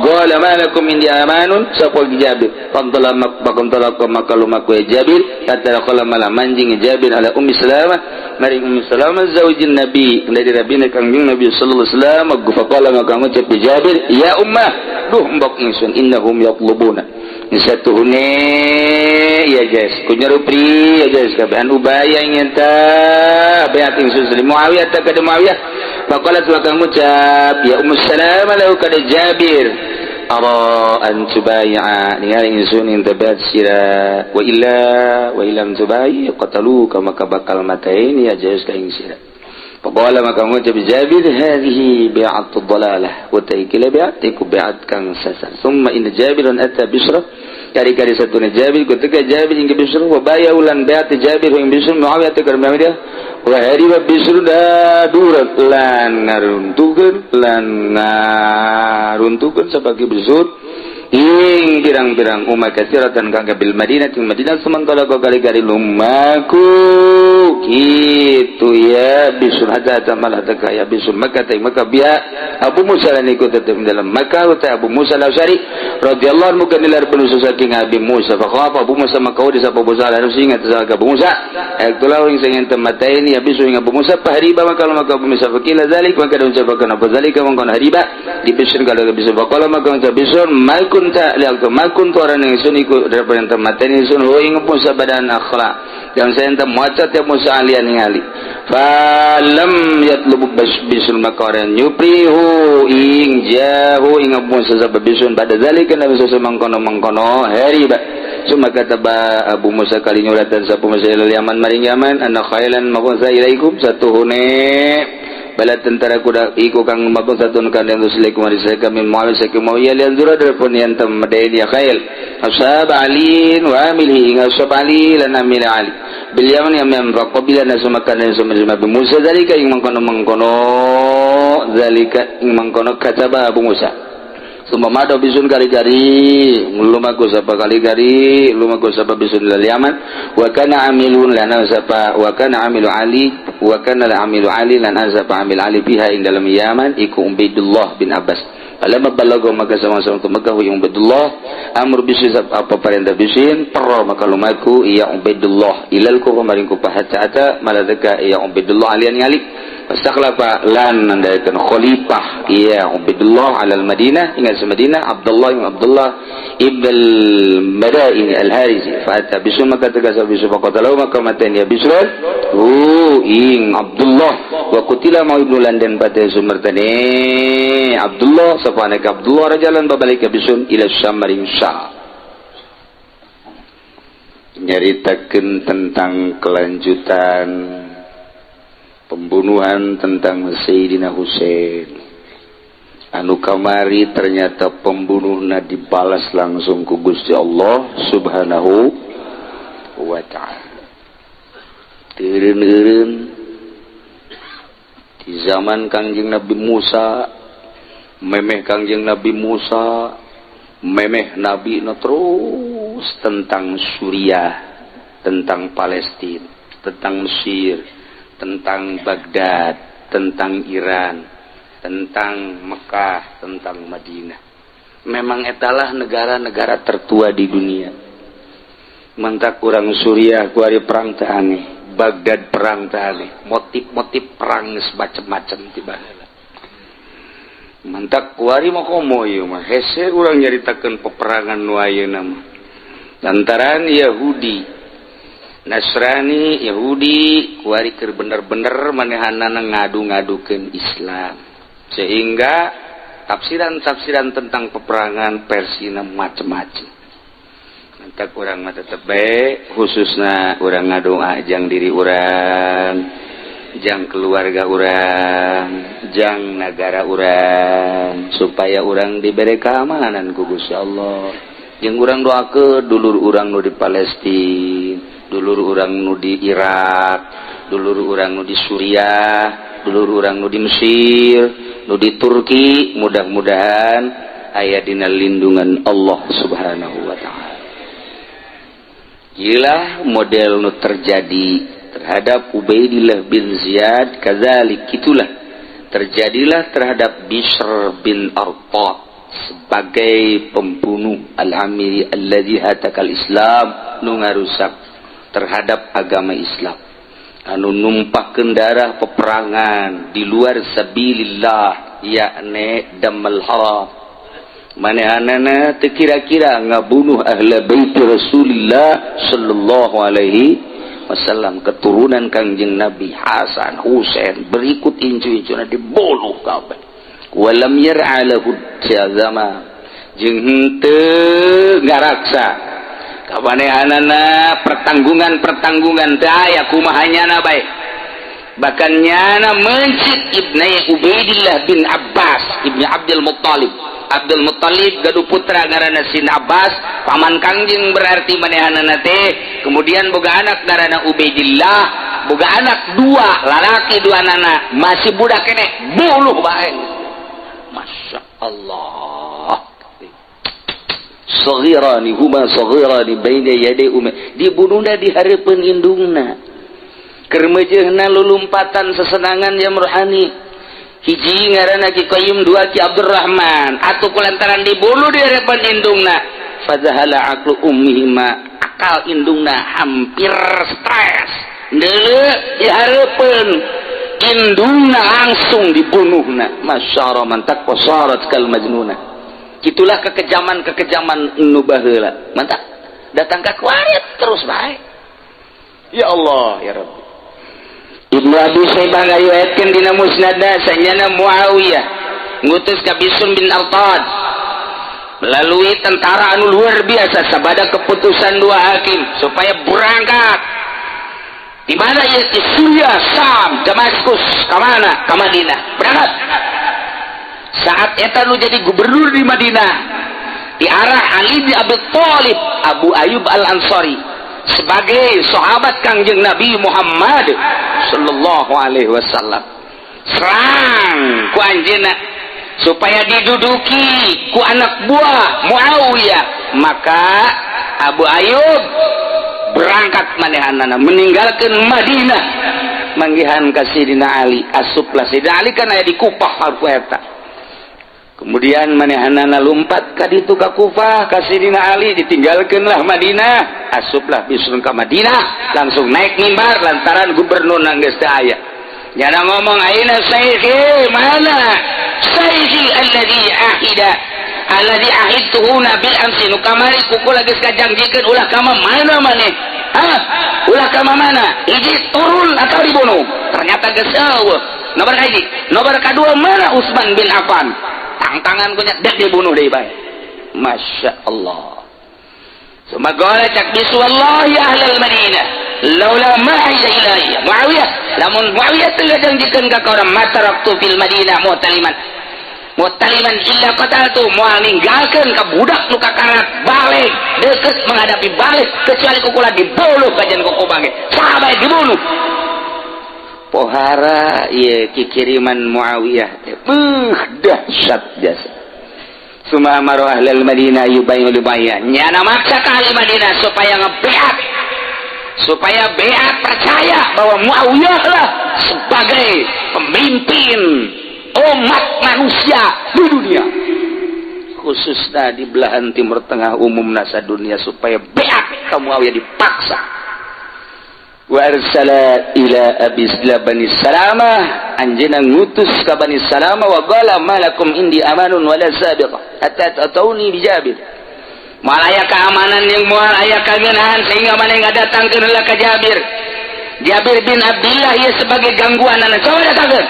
qala malakum indi amanun sapa Jabir fadala makbakum talaka maka lumaku Jabir kata qala malah manjing Jabir ala Ummi Salamah maring Ummi Salamah zaujin Nabi dari Nabi Kangjeng Nabi sallallahu alaihi wasallam faqala maka ngucap Jabir ya ummah duh mbok ingsun innahum yatlubuna satuhune ya guys kunyarupri ya guys kabehan ubaya ingin ta bayat ingsun li Muawiyah ta kada Muawiyah faqalat wa kang ngucap ya Ummu Salamah lahu kada Jabir ara an tubay'a ningali ingsun ing tabat sira wa illa wa illam tubayi qataluka maka bakal mataini ya jais ka ing sira faqala maka ngucap Jabir hadhihi bi'atu dhalalah wa taikila bi'at iku bi'at kang sasar summa inna Jabiran ata Bisra kari-kari satuna Jabir ketika Jabir hingga Bisra wa baya ulan bi'at Jabir ing Bisra Muawiyah tekar Muawiyah wa hariba Bisra dadurat lan ngaruntukeun sabagi Bisra ing pirang-pirang umat katsiratan kang bil Madinah ting Madinah sementara kali-kali lumaku kitu ya Bisra hatta malah teka ya Bisra Makkah ting Makkah biha Abu Musa lan iku tetep dalam Makkah uta Abu Musa Al-Asy'ari radhiyallahu anhu kanilar penusa saking Abi Musa fa Abu Musa maka di sapa Abu Musa lan sing atas Abu Musa ektulah ing sing temataini ya Bisra ing Abu Musa pahriba maka maka Abu Musa fakila zalik maka ucapakan apa zalika mangkon hariba di Bisra kalau Bisra faqala maka ucap Bisra malkun ta liak makun tu orang ingsun iku daripada temateni ingsun ho ing Musa badan akhla dan saya entam maca tiap Musa alian ningali falam yatlubu bisul makaran yuprihu ing jahu ing Musa sabab bisun pada zalika nabi sallallahu mangkono hariba summa kataba Abu Musa kali nyuratan sapa Musa ilal Yaman maring Yaman anna khailan maghza ilaikum satuhune bala tentara kuda iku kang mabang satun kan yang tuslikum marisa kami Muawiyah saking Muawiyah lian zura darpun yang temadain ya khail ashab Ali wa amilihi ashab Ali lan amil Ali bil yaman yang faqabila nasumakan dan summa Abu Musa zalika ing mangkono-mangkono zalika ing mangkono kataba Abu Musa summa mado bisun kali-kali lumaku sapa kali-kali lumaku sapa bisun lil Yaman wa kana amilun lana sapa wa kana amilu Ali wa kana la amilu Ali lan sapa amil Ali biha ing dalam Yaman iku Ubaidullah bin Abbas alam balago maka sama-sama ke Mekah wa Ubaidullah amr bisin apa perintah bisin perro maka lumaku ya Ubaidullah ilal ku maring ku hatta ata maladaka ya Ubaidullah alian ngali fastakhlafa lan nandaikan khalifah ya Ubaidullah alal Madinah ingat Madinah Abdullah ibn Abdullah ibn al-Madaini al-Harisi fa bisu maka tegasa bisu faqatalahu maka matan ya Bisra hu ing Abdullah wa qutila ma ibnu London pada sumertane Abdullah sapane Abdullah rajalan babalik bisun ila Syam maring Syam nyaritakeun tentang kelanjutan pembunuhan tentang Sayyidina Husain. Anu kamari ternyata pembunuhna dibalas langsung ku Gusti Allah Subhanahu wa Ta'ala. Teureun-eureun di zaman Kangjeng Nabi Musa, memeh Kangjeng Nabi Musa, memeh Nabi na, terus tentang Suriah, tentang Palestina, tentang Mesir, tentang Baghdad, tentang Iran, tentang Mekah, tentang Madinah. Memang etalah negara-negara tertua di dunia. Mantak kurang Suriah kuari perang teh aneh, Baghdad perang teh aneh, motif-motif perang geus macem-macem tiba. Mantak kuari mah komo ieu mah hese urang nyaritakeun peperangan nu ayeuna mah. Lantaran Yahudi, Nasrani, Yahudi kuari keur bener-bener manehanana ngadu-ngadukeun Islam. Sehingga tafsiran-tafsiran tentang peperangan versina macem-macem. Mantak urang mah tetep bae, khususna urang ngadoa jang diri urang, jang keluarga urang, jang nagara urang, supaya urang diberi keamanan ku Gusti Allah. Jeung urang doakeun dulur urang nu di Palestina, dulur urang nu di Irak, dulur urang nu di Suriah, dulur urang nu di Mesir, nu di Turki, mudah-mudahan aya dina lindungan Allah Subhanahu wa Ta'ala. Gila model nu terjadi terhadap Ubaidillah bin Ziyad, kazalik itulah terjadilah terhadap Bishr bin Arta sebagai pembunuh al-amiri alladzi hatakal Islam, nu ngarusak terhadap agama Islam, anu numpahkeun darah peperangan di luar sabilillah, yakni damal haram. Manehanana teu kira-kira ngabunuh ahla bait Rasulillah sallallahu alaihi wasallam, keturunan Kangjeng Nabi Hasan, Husain, berikut incu-incuna dibunuh kabeh. Walam yar'a lahu zaman, jeung henteu ngaraksa kamanehanana pertanggungan-pertanggungan teu aya, kumaha nyana bae. Bahkan nyana mencit Ibnu Ubaidillah bin Abbas Ibnu Abdul Muttalib. Abdul Muttalib gaduh putra ngaranna Sin Abbas, paman Kangjeng berarti manehanana teh. Kemudian boga anak ngaranna Ubaidillah, boga anak dua lalaki, dua nana masih budak kene, bunuh bae. Masya Allah, saghirani huma saghirani baina yaday ummi, dibunuhna di hareupeun indungna. Keur meujeuhna lulumpatan sesenangan jam rohani, hiji ngaranna Ki Qayyim, dua Ki Abdurrahman. Atuh kulantaran dibunuh di harapan indungna, fadzahala aqlu ummihima, akal indungna hampir stres. Deuleu di hareupeun indungna langsung dibunuhna. Masyaallah, mantak qasarat kal majnuna. Itulah kekejaman-kekejaman nu baheula. Mantap datang ka kuari terus bae. Ya Allah, ya Rabbi. Ibnu Abi Syaibah ngariwayatkeun dina Musnadna, sanyana Muawiyah ngutus ka Bisr bin Artad melalui tentara anu luar biasa sabada keputusan dua hakim supaya berangkat di mana ya, di Suriah, Sam, Damaskus, ke mana? Ke Madinah. Berangkat. Saat eta nu jadi gubernur di Madinah di arah Ali bin Abi Thalib, Abu Ayyub Al Ansari, sebagai sahabat Kangjeng Nabi Muhammad sallallahu alaihi wasallam. Serang ku anjeunna supaya diduduki ku anak buah Muawiyah. Maka Abu Ayyub berangkat manehanana meninggalkan Madinah, manggihan ka Sidina Ali. Asuplah Sidina Ali, kan aya di Kufah harku eta. Kemudian manehanana lumpat ka ditu ka Kufah ka Sidina Ali, ditinggalkeunlah Madinah. Asuplah Bisr ka Madinah, langsung naik mimbar lantaran gubernur geus teu aya. Nyana ngomong, "Aina sayyidi? Mana sayyidi alladhi ahida, alladhi ahidtuhuna bil amsi? Nu kamari ku kula geus kajangjikeun ulah ka mana maneh? Hah, ulah ka mana? Hiji, turun atau dibunuh." Ternyata geus eueuh. Nomor hiji, nomor kedua, mana Utsman bin Affan? Tangtangan punya dek, dibunuh deui bae. Masya Allah. Sumagora cak bisu, "Wallahi ahlal Madinah, laula ma ahida ilayya Muawiyah." Lamun Muawiyah teu ngajanjikeun ka urang, mataraktu fil Madinah mu'taliman. Mutaliman illa qataltu moal ninggalkeun ka budak nu kakarat balik deket menghadapi balik kecuali kukula dibunuh kajian kuku bangke saha bae dibunuh. Pohara ieu kikiriman Muawiyah teh beuh dahsyat jasa. Suma amara ahlal Madinah yubayyu libaya nyana maksa ka ahli Madinah supaya ngebeat, supaya beat percaya bahwa Muawiyah lah sebagai pemimpin umat manusia di dunia, khususnya di belahan Timur Tengah, umum nasa dunia, supaya beat ka Muawiyah dipaksa. Wa arsala ila abi Bani Salamah, anjeunna ngutus ka Bani Salamah wa qala malakum indi amanun wala sabiqah hatta tatuni bi Jabir. Moal aya keamanan yang moal aya kagenahan sehingga maneh ngadatangkeun heula ka Jabir. Jabir bin Abdullah ieu sebagai gangguan anak coba datangkeun.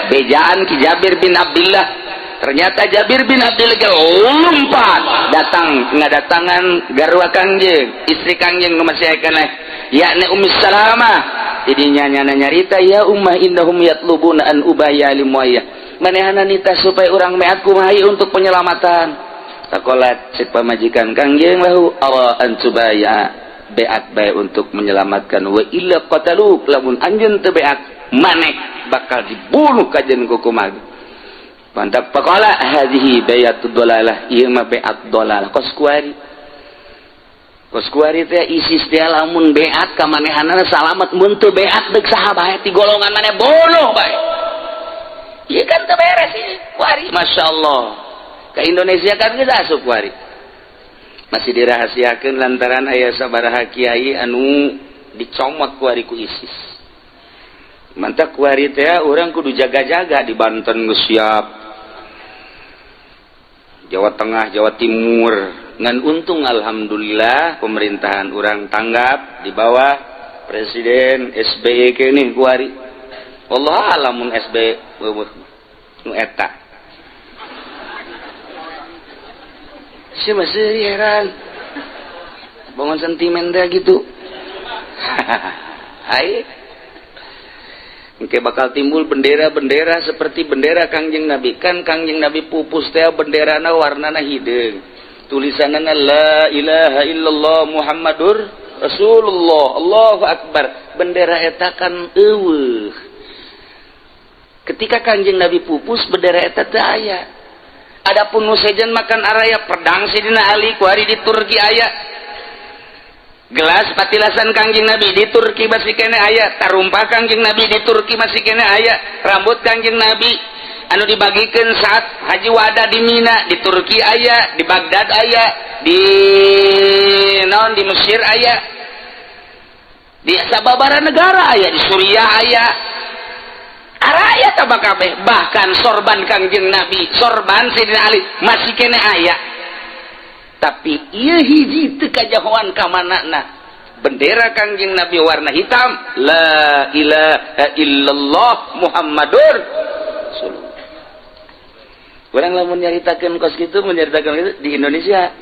Bejaan ki Jabir bin Abdullah. Ternyata Jabir bin Abdullah ge lompat datang ngadatangan garwa Kangjeng, istri Kangjeng nu masih aya keneh, yakni Ummi Salamah. Jadi nyana nyarita, ya ummah, innahum yatlubuna an ubaya li Muawiyah. Manehana nita supaya urang meat kumaha untuk penyelamatan. Takolat cek pamajikan Kangjeng lahu awa an tubaya beat bae untuk menyelamatkan, wa illa qataluk, lamun anjeun teu beat maneh bakal dibunuh kajen kukumaha. Mantap faqala hadhihi bayatud dalalah, ieu mah beat dalalah kos kuari. Kos kuari teh ISIS teh lamun beat ka manehanana salamet, mun teu beat deuk saha bae ti golongan maneh bunuh bae. Ieu kan teu beres ieu kuari. Masya Allah. Ke Indonesia kan geus asup kuari. Masih dirahasiakeun lantaran aya sabaraha kiai anu dicomot kuari ku ISIS. Mantap kuari teh urang kudu jaga-jaga, di Banten geus siap. Jawa Tengah, Jawa Timur. Ngan untung alhamdulillah pemerintahan urang tanggap di bawah Presiden SBY kene kuari. Wallahu a'lam mun SBY nu eta. Si masih heran. Bangun sentimen teh gitu. Hai. Engke bakal timbul bendera-bendera seperti bendera Kangjeng Nabi. Kan Kangjeng Nabi pupus teh benderana warnana hideung. Tulisanana la ilaha illallah Muhammadur Rasulullah. Allahu akbar. Bendera eta kan eueuh. Ketika Kangjeng Nabi pupus bendera eta teu aya. Adapun nu sejen makan araya pedang Sidina Ali ku hari di Turki aya. Gelas patilasan Kangjeng Nabi di Turki masih kene aya, tarumpa Kangjeng Nabi di Turki masih kene aya, rambut Kangjeng Nabi anu dibagikan saat haji wada di Mina di Turki aya, di Baghdad aya, di naon di Mesir aya, di sababara negara aya, di Suriah aya. Araya tabak kabeh, bahkan sorban Kangjeng Nabi, sorban Sidina Ali masih kene aya. Tapi ieu hiji teu kajahoan ka manana. Bendera Kangjeng Nabi warna hitam, la ilaha illallah Muhammadur Rasulullah. Urang lamun nyaritakeun kos kitu, menyaritakeun kitu di Indonesia.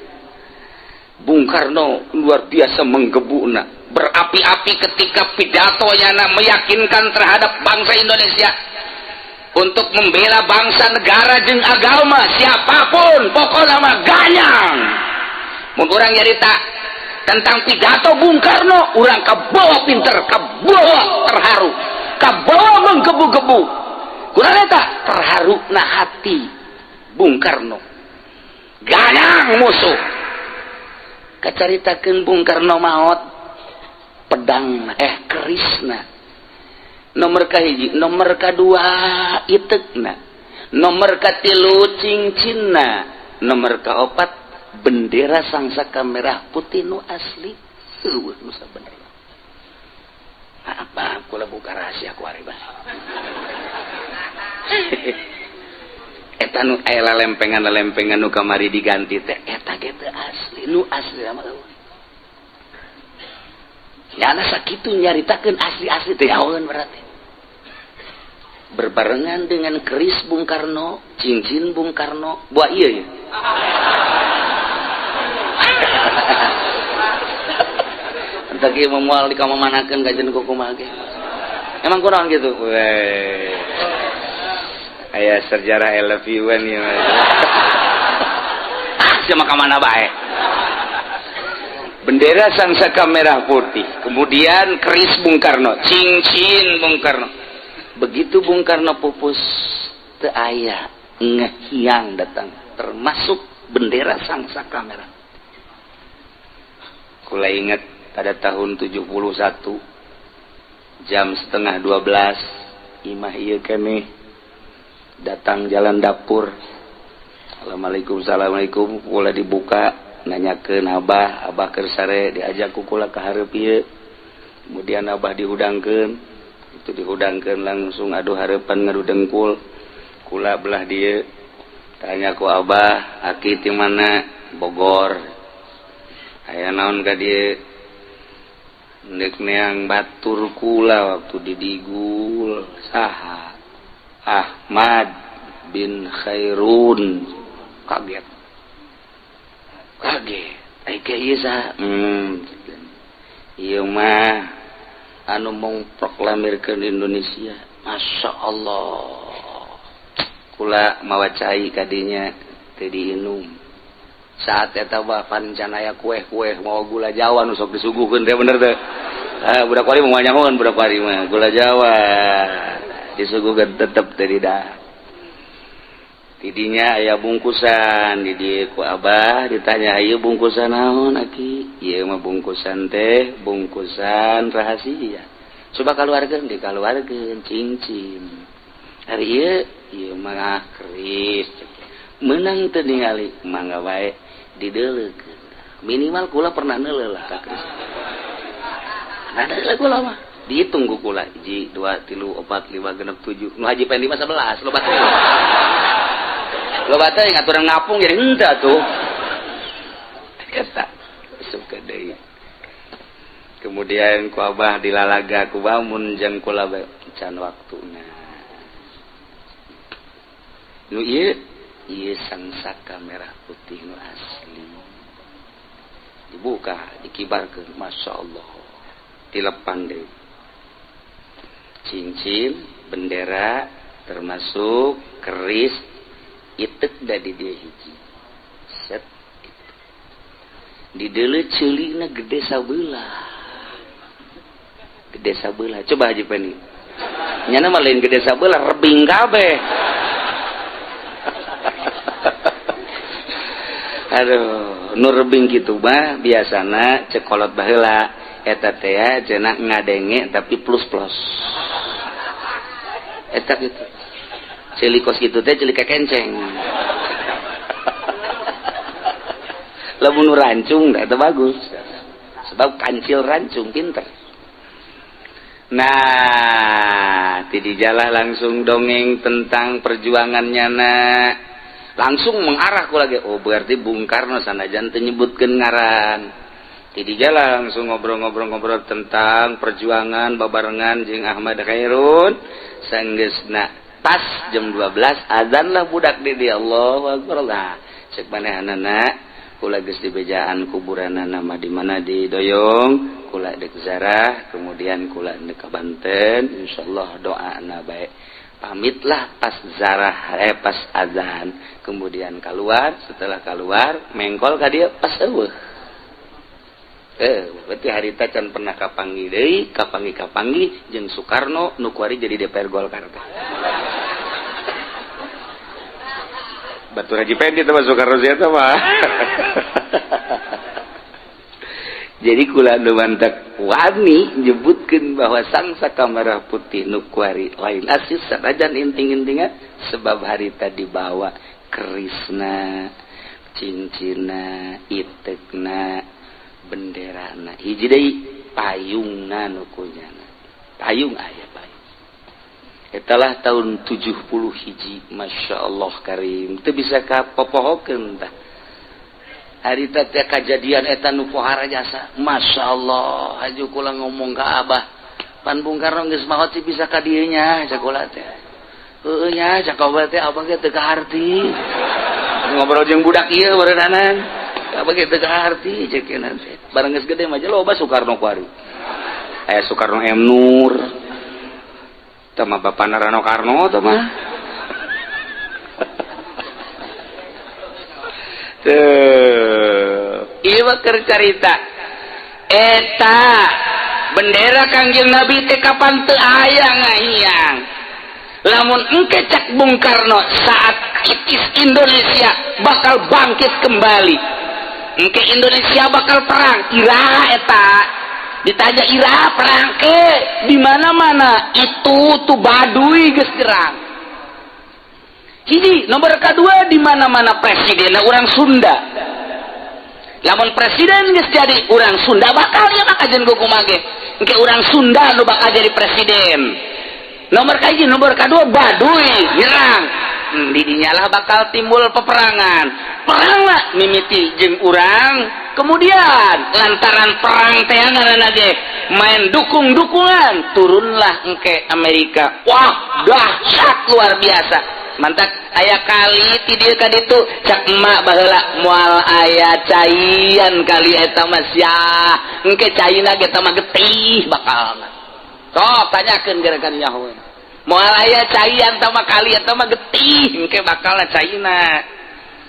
Bung Karno luar biasa menggebukna, berapi-api ketika pidatonya meyakinkan terhadap bangsa Indonesia untuk membela bangsa, negara jeung agama siapapun, pokoknya mah ganyang. Mun urang nyarita tentang pidato Bung Karno, urang kabawa pinter, kabawa terharu, kabawa menggebu-gebu. Kurang eta terharu na hati Bung Karno ganyang musuh. Kacaritakeun Bung Karno maot pedang kerisna nomor kahiji, nomor kadua itekna, nomor katilu cincinna, nomor kaopat bendera sangsaka merah putih nu asli. Eueuh nu sabenerna. Apa kula buka rahasia ku ari bah. Eta nu aya lempengan-lempengan nu kamari diganti teh eta ge teu asli, nu asli mah eueuh. Nyana sakitu nyaritakeun asli-asli teh yaeun berarti. Berbarengan dengan keris Bung Karno, cincin Bung Karno, buah iya ya. Entar ge moal dikamamanakeun kajen kumaha ge. Emang kurang gitu. Weh. Aya sejarah I love you kan ieu. Sia ka mana bae. Bendera Sang Saka Merah Putih, kemudian keris Bung Karno, cincin Bung Karno. Begitu Bung Karno pupus, teu aya ngehiang datang, termasuk bendera Sang Saka Merah. Kula ingat pada tahun 71 jam 11.30, imah ieu keneh, datang jalan dapur. Assalamualaikum, assalamualaikum. Kula dibuka, nanyakeun Abah, Abah keur sare, diajak ku kula ka hareup ieu. Kemudian Abah dihudangkeun, itu dihudangkeun langsung adu hareupan ngadu dengkul. Kula belah dieu. Tanya ku Abah, "Aki ti mana?" "Bogor." "Aya naon ka dieu?" "Ndek neang batur kula waktu didigul." "Saha?" "Ahmad bin Khairun." Kaget, kaget. Ai ieu saha? Ieu mah anu mengproklamirkeun Indonesia." Masya Allah, kula mawa cai kadinya teu diinum saat eta. Bahkan can aya kue-kue, mau gula Jawa nu sok disuguhkeun teh, bener teh? Ah, budak wari mau nyahoan, budak wari mah gula Jawa disuguhkeun tetep teu didahar. Tidinya aya bungkusan di dieu, ku Abah ditanya, "Ieu bungkusan naon, Aki?" "Ieu mah bungkusan teh bungkusan rahasia, coba keluarkeun." Dikaluarkeun cincin. "Hari ieu?" "Ieu mah keris." "Menang teu ningali?" "Mangga wae." Dideuleukeun. Minimal kula pernah neuleuh lah ka keris. Nah, kula mah dihitung ku kula, hiji, dua, tilu, opat, lima, genep, tujuh. Nu Haji Pendi mah 11, loba teuing, loba teuing aturan ngapung jadi henteu tuh. Eta asup deui. Kemudian ku Abah dilalaga ku bangun jang kula can waktuna. Nu ieu, ieu Sangsaka Merah Putih nu asli. Dibuka, dikibarkeun, Masya Allah, dilepan deui cincin, bendera, termasuk keris itek da di dia hiji set di deuleu. Ceulina gede sabelah, gede sabelah. Coba Haji Peni, nyana mah lain gede sabelah, rebing kabeh. Aduh, nu rebing kitu mah biasana cek kolot baheula eta teh cenah ngadenge tapi plus plus. Eta gitu, ceuli kos kitu teh ceuli kekenceng. Lamun nu rancung eta bagus, sebab kancil rancung pinter. Nah, ti dijalah langsung dongeng tentang perjuangannya na langsung mengarah ku lagi. Oh, berarti Bung Karno sanajan teu nyebutkeun ngaran. Ti dijalah langsung ngobrol-ngobrol-ngobrol tentang perjuangan babarengan jeung Ahmad Khairun. Sanggeusna pas jam 12 azan lah budak di dia, Allahu akbar. Lah, cek manehanana, kula geus dibejaan kuburanana mah di mana, di Doyong. Kula dek zarah, kemudian kula dek ka Banten, insyaallah doana bae. Pamitlah pas zarah, pas azan, kemudian keluar. Setelah keluar mengkol ka dieu, pas eueuh. Berarti harita can pernah kapanggih deui, kapanggih-kapanggih jeung Soekarno nu kuari jadi DPR Golkar teh. Batur Haji Pendi teh mah, Soekarno sia teh mah. Jadi kula nu mantak wani nyebutkeun bahwa Sang Saka Merah Putih nu kuari lain asis sanajan inting-intingan, sebab harita dibawa kerisna, cincina, itekna, benderana, hiji deui payungna nu kunyana. Payung aya payung. Etalah tahun 70 hiji, Masya Allah karim, teu bisa kapopohokeun tah. Harita teh kajadian eta nu pohara jasa. Masya Allah, haju kula ngomong ka Abah, "Pan Bung Karno geus maot sih bisa ka dieu nya?" Cak kula teh. "Heueuh nya," cak Abah teh, "abah ge teu kaharti." Ngobrol jeung budak ieu barenanan. "Abah ge teu kaharti," cek teh. Barang geus gede mah loba Soekarno kuari. Aya Soekarno M Nur. Tah mah bapana Rano Karno tah mah. Tuh, ieu mah keur carita. Eta bendera Kangjeng Nabi teh kapan teu aya ngahiang. Lamun engke cak Bung Karno saat itis Indonesia bakal bangkit kembali. Engke Indonesia bakal perang. Iraha eta? Ditanya iraha perang ke? Di mana-mana itu tuh Baduy geus nyerang. Hiji, nomor kedua di mana-mana presiden orang Sunda. Lamun presiden geus jadi orang Sunda bakal ya maka jeung kumaha ge. Engke orang Sunda nu bakal jadi presiden. Nomor kahiji, nomor kedua Baduy nyerang. Di dinyalah bakal timbul peperangan. Perang lah mimiti jeung urang. Kemudian lantaran perang teh ngaranna ge main dukung-dukungan, turunlah engke Amerika. Wah, dahsyat luar biasa. Mantak aya kali ti dieu ka ditu cak emak baheula moal aya caian kali eta mah sia. Engke caina ge mah getih bakal. Sok tanyakeun gerakan nyaho. Moal aya caian tah mah kali eta mah getih engke bakal caina.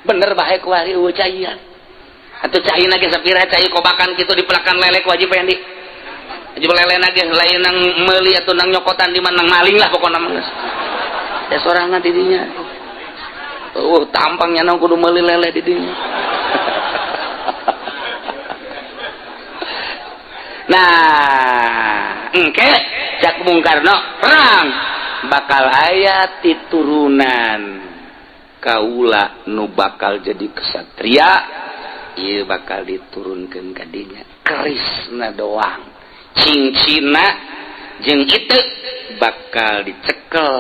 Bener bae kuari eueuh caian. Atuh caina ge sapira cai kobakan kitu dipelakan lelek wajib Fendi. Wajib lele ge lain nang meuli atuh nang nyokotan di mana nang maling lah pokona mah geus. Ya sorangan didinya. Oh, tampangnya nang kudu meuli lele didinya. Nah, engke cak Bung Karno perang bakal aya titurunan kaula nu bakal jadi kesatria, ieu bakal diturunkeun ka dinya kerisna doang. Cincina jeung itu bakal dicekel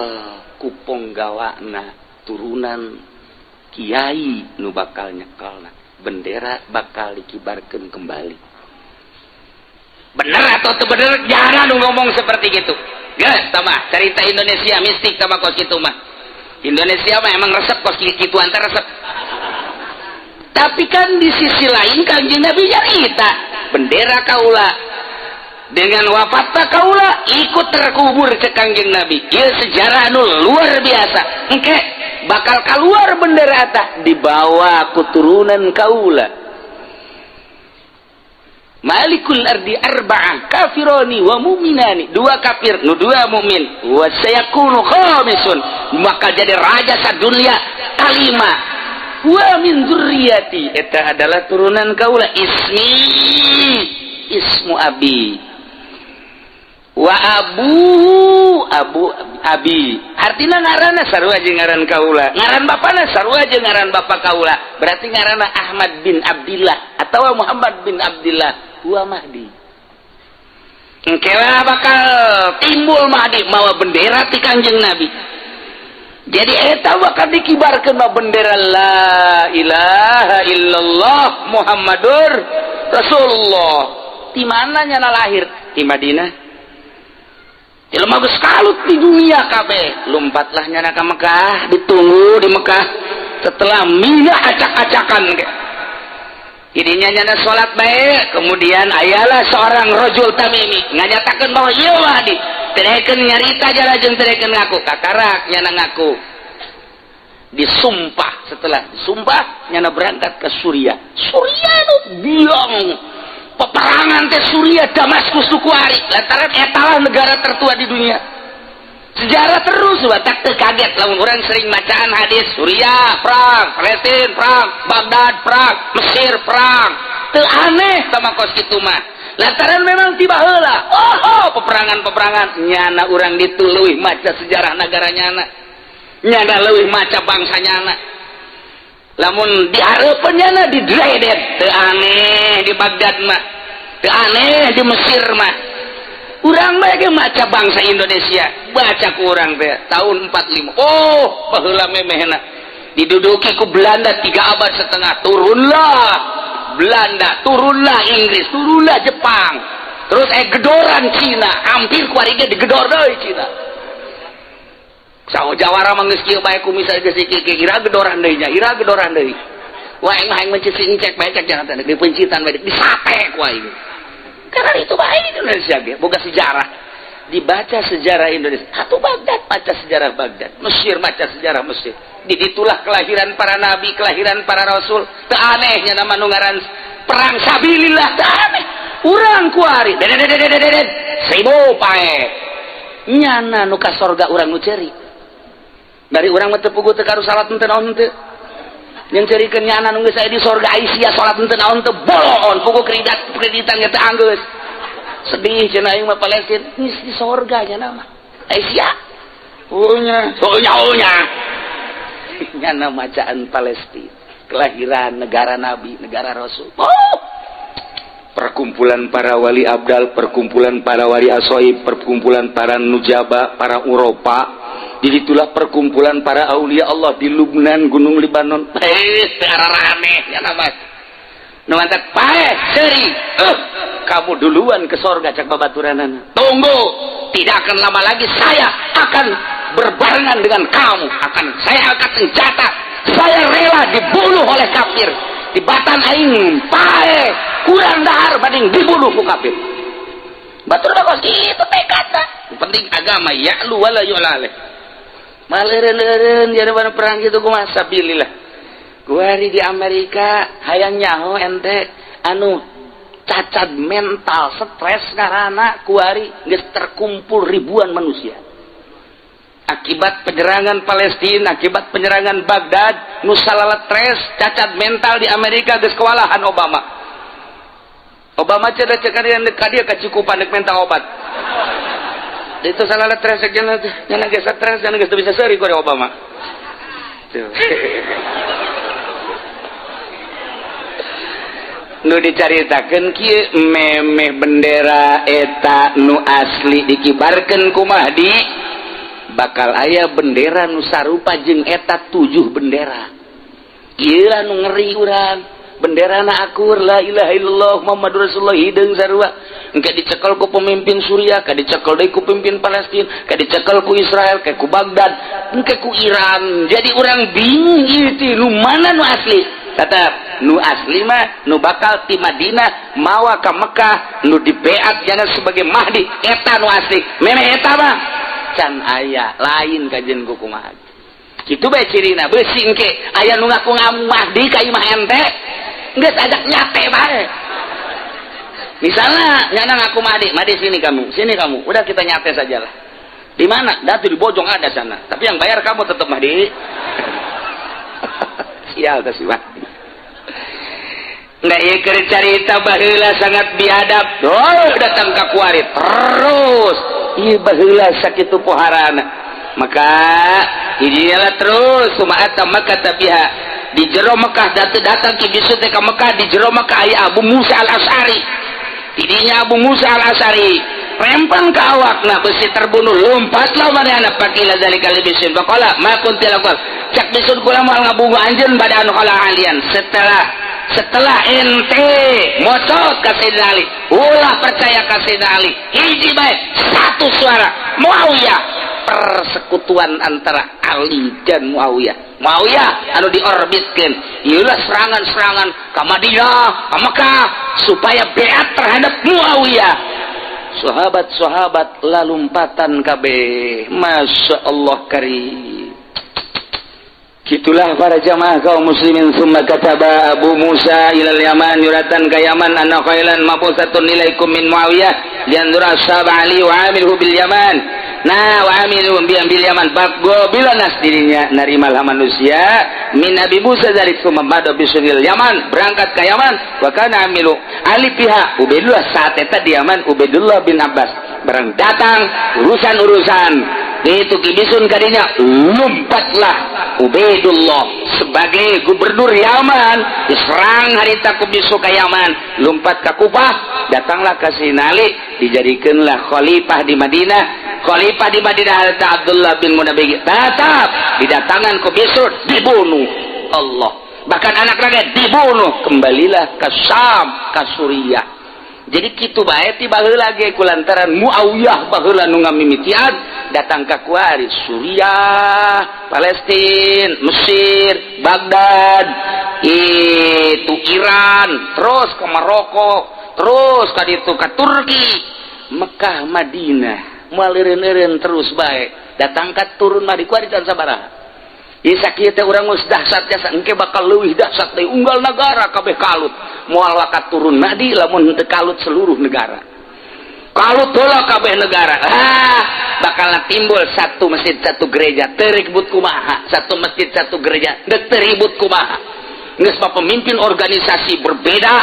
ku ponggawana turunan kiai nu bakal nyekelna, bendera bakal dikibarkeun kembali. Bener atau teu bener jarang nu ngomong seperti gitu. Geus tah cerita Indonesia mistik sama kos kitu mah. Indonesia mah emang resep kos kitu antar resep. Tapi kan di sisi lain Kangjeng Nabi nyarita bendera kaula dengan wafatna kaula ikut terkubur ke Kangjeng Nabi. Ieu sejarah nu luar biasa. Engke bakal keluar bendera eta dibawa ku turunan kaula. Malikul ardi arba'ah kafironi wa mu'minani, dua kafir nu dua mukmin, wa sayakunu khamisun, maka jadi raja sadunia kalima wa min dzurriyyati, eta adalah turunan kaula ismi ismu abi wa abu abu abi, artinya ngaranna sarua jeung ngaran kaula, ngaran bapana sarua jeung ngaran bapa kaula, berarti ngaranna Ahmad bin Abdillah atau Muhammad bin Abdillah wa Mahdi. Engke bakal timbul Mahdi mawa bendera ti Kangjeng Nabi. Jadi eta bakal dikibarkeun ma bendera la ilaha illallah Muhammadur Rasulullah. Di mana nyana lahir? Di Madinah. Jelema geus kalut di dunia kabeh, lompatlah nyana ka Mekah, ditunggu di Mekah setelah minyak acak-acakan ge. Jadinya nyana salat baik, kemudian ayalah seorang rajul tamimi nganyatakeun bahwa ieu Mahdi. Tereken nyarita jala jeung tereken ngaku, kakarak nyana ngaku. Disumpah, setelah disumpah nyana berangkat ke Suriah. Suriah nu biang peperangan teh Suriah Damaskus nu kuari lantaran eta negara tertua di dunia. Sejarah terus batak teu kaget lamun urang sering macaan hadis Suriah perang, Palestina perang, Baghdad perang, Mesir perang. Teu aneh sama kos kitu mah. Lantaran memang tiba heula. Oh, peperangan-peperangan nyana urang ditu leuwih maca sejarah negara nyana. Nyana leuwih maca bangsa nyana. Lamun dihareupeun nyana di dredet teu aneh di Baghdad mah. Teu aneh di Mesir mah. Urang mah ge maca bangsa Indonesia, baca ku urang teh tahun 45. Oh, baheula memehna diduduki ku Belanda 3 abad setengah, turunlah Belanda, turunlah Inggris, turunlah Jepang. Terus gedoran Cina, hampir kuari ge digedor deui Cina. Sawo jawara mah geus kieu bae ku misal geus kieu ira gedoran deui nya, ira gedoran deui. Wah, aing mah aing mencit cek bae cek jangan teh dipencitan bae disate ku aing. Karena itu bae Indonesia ge boga sejarah. Dibaca sejarah Indonesia atau Baghdad, baca sejarah Baghdad, Mesir, baca sejarah Mesir. Di itulah kelahiran para nabi, kelahiran para rasul. Teu anehnya nama nu ngaran perang sabilillah, teu aneh. Urang kuari dedet seribu pae nyana nu ka sorga, urang nu ceri dari urang mah teu puguh, teu karu salat teu naon teu. Yang cerikeun nyana nu geus aya di sorga, Aisyah salat teu naon teu, boloon puguh kreditan kreditan teu anggeus. Sedih cenah aing mah. Palestina geus di sorga nya nama Aisyah. Oh nya, oh nya, oh nya, nyana macaan Palestina, kelahiran negara nabi, negara rasul. Oh, perkumpulan para wali abdal, perkumpulan para wali asoib, perkumpulan para nujaba, para Eropa. Jadi itulah perkumpulan para aulia Allah di Lubnan, Gunung Libanon. Eh, rame ya nama nu mantap pae seri. Kamu duluan ke sorga, cak babaturanana. Tunggu, tidak akan lama lagi saya akan berbarengan dengan kamu, akan saya angkat senjata, saya rela dibunuh oleh kafir di batan aing pae kurang dahar banding dibunuh ku kafir. Batur bagus itu tekadna. Penting agama ya lu wala yu'la alaih. Maleureun-eureun jadi perang gitu kumaha sabilillah. Kuari di Amerika hayang nyaho ente anu cacat mental stres karena kuari geus terkumpul ribuan manusia akibat penyerangan Palestina, akibat penyerangan Baghdad, nu stres cacat mental di Amerika geus kewalahan. Obama, Obama cenah cek ka dia kacukupan dek minta obat itu salah stres. Jangan jangan geus stres, jangan geus bisa seuri ku Obama tuh. Nu dicaritakan kieu, memeh bendera eta nu asli dikibarkan ku Mahdi, bakal aya bendera nu sarupa jeung eta, tujuh bendera. Ieu nu ngeri urang. Bendera na akur la ilaha illallah Muhammadur Rasulullah, hideung sarua. Engke dicekel ku pemimpin Suriah, ka dicekel deui ku pemimpin Palestina, ka dicekel ku Israel, ka ku Baghdad, engke ku Iran. Jadi urang bingung ieu teh nu mana nu asli. Tetap nu asli mah nu bakal ti Madinah mawa ka Mekah, nu dibeat jana sebagai Mahdi, eta nu asli. Memeh eta mah can aya lain kajian ku kumaha kitu bae cirina. Beusi engke aya nu ngaku Mahdi ka imah ente, geus ajak nyate bae. Misalnya nyana ngaku Mahdi, Mahdi, sini kamu, sini kamu, udah kita nyate sajalah. Di mana? Datu di Bojong ada sana, tapi yang bayar kamu tetap Mahdi. Sial teh si Mahdi. Nggak, iya, carita baheula sangat biadab. Oh, datang ke kuari terus. Iya, baheula sakitu poharana. Maka inilah terus sumaata maka tabiha di jero Mekah datang datang ki bisu teh ka Mekah. Di jero Mekah aya Abu Musa Al As'ari. Tidinya Abu Musa Al As'ari rempang ke awakna besi, terbunuh. Lompatlah manehna. Faqila zalika li bisin, faqala ma kunti lakukan. Cak bisun, kula moal ngabungu anjeun pada anu kala alian, setelah setelah ente mocot ka Sayyidina Ali. Ulah percaya ka Sayyidina Ali, hiji bae satu suara Muawiyah. Persekutuan antara Ali dan Muawiyah, Muawiyah anu diorbitkeun. Ieulah serangan-serangan ke Madinah, ke Mekah supaya beat terhadap Muawiyah. Sahabat-sahabat lalumpatan kabeh. Masya Allah karim. Gitulah para jamaah kaum muslimin. Summa kataba Abu Musa ilal Yaman, yuratan ka Yaman, anna khailan mabusatun ilaikum min Muawiyah lianzura ashab Ali wa amilhu bil Yaman. Nah, wa amilu bil Yaman bago bila nas dirinya narimalah manusia min Abi Musa zalik. Summa bada bisunil Yaman, berangkat ke Yaman. Wa kana amilu Ali pihak Ubaidullah, saat eta di Yaman Ubaidullah bin Abbas. Barang datang urusan-urusan itu kibisun kadinya, lompatlah Ubaidullah sebagai gubernur Yaman. Diserang harita ku bisu ke Yaman, lompat ke Kufah, datanglah ke Sinali, dijadikanlah khalifah di Madinah. Khalifah di Madinah harita Abdullah bin Munabih tetap didatangan ku bisu, dibunuh Allah, bahkan anak rakyat dibunuh. Kembalilah ke Syam, ke Suriah. Jadi kitu bae ti baheula ge kulantaran Muawiyah baheula nu ngamimitian datang ka kuari Suriah, Palestina, Mesir, Baghdad, itu Iran, terus ke Maroko, terus ka ditu ka Turki, Mekah, Madinah. Moal eureun-eureun terus bae. Datangkat turun Mahdi ku can sabaraha. Ieu sakieu teh urang geus dahsyat jasa, engke bakal leuwih dahsyat deui, unggal nagara kabeh kalut. Moal wakat turun Mahdi lamun henteu kalut seluruh negara. Kalut heula kabeh negara. Ah, bakal timbul satu masjid satu gereja, teu ribut kumaha? Satu masjid satu gereja, teu ribut kumaha? Geus mah pemimpin organisasi berbeda,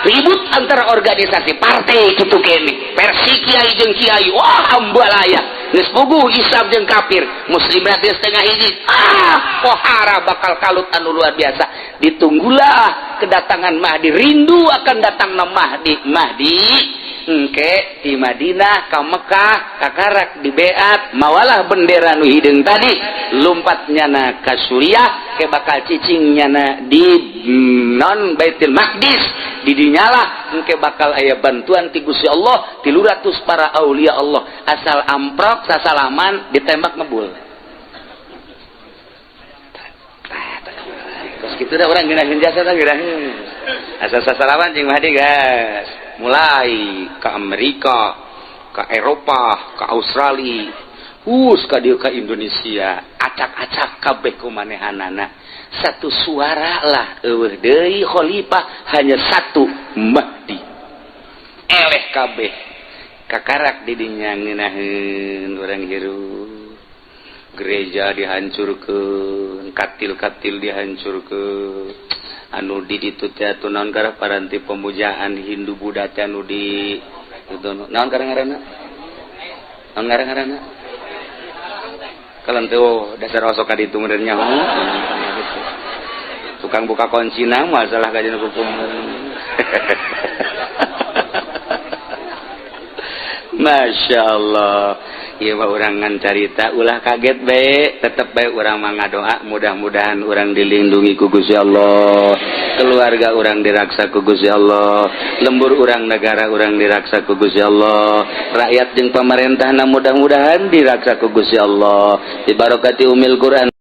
ribut antara organisasi partai kitu kene. Versi kiai jeung kiai, wah ambalaya. Geus puguh Islam jeung kafir, muslim berarti setengah hiji. Ah, pohara bakal kalut anu luar biasa. Ditunggulah kedatangan Mahdi, rindu akan datang Mahdi. Mahdi engke di Madinah ka Mekah kakarak di beat mawalah bendera nu hideung tadi, lumpat nyana ka Suriah, ke bakal cicing nyana di non Baitul Maqdis. Di dinyalah engke bakal aya bantuan ti Gusti Allah, 300 para aulia Allah, asal amprok sasalaman ditembak ngebul. Terus gitu dah orang ngeunaheun jasa tah, ngeunaheun asal sasalaman jeung Mahdi, gas mulai ke Amerika, ke Eropa, ke Australia, us ka dieu ka Indonesia, acak-acak kabeh ku manehanana. Satu suara lah, eueuh deui khalifah, hanya satu Mahdi. Eleh kabeh kakarak di dinya ngeunaheun urang hirup. Gereja dihancurkeun, katil-katil dihancurkeun, anu di ditu teh atuh naon garah paranti pemujaan Hindu Buddha teh anu di itu naon garah ngaranna? Naon garah ngaranna? Kalau teh, oh, dasar osok ka ditu meureun nyaho. Tukang buka kuncina masalah kajian hukum. Masya Allah. Ieu mah urang ngan carita, ulah kaget bae, tetep bae urang mah ngadoa mudah-mudahan urang dilindungi ku Gusti Allah, keluarga urang diraksa ku Gusti Allah, lembur urang negara urang diraksa ku Gusti Allah, rakyat jeung pamarentahna mudah-mudahan diraksa ku Gusti Allah. Dibarokati umil Quran.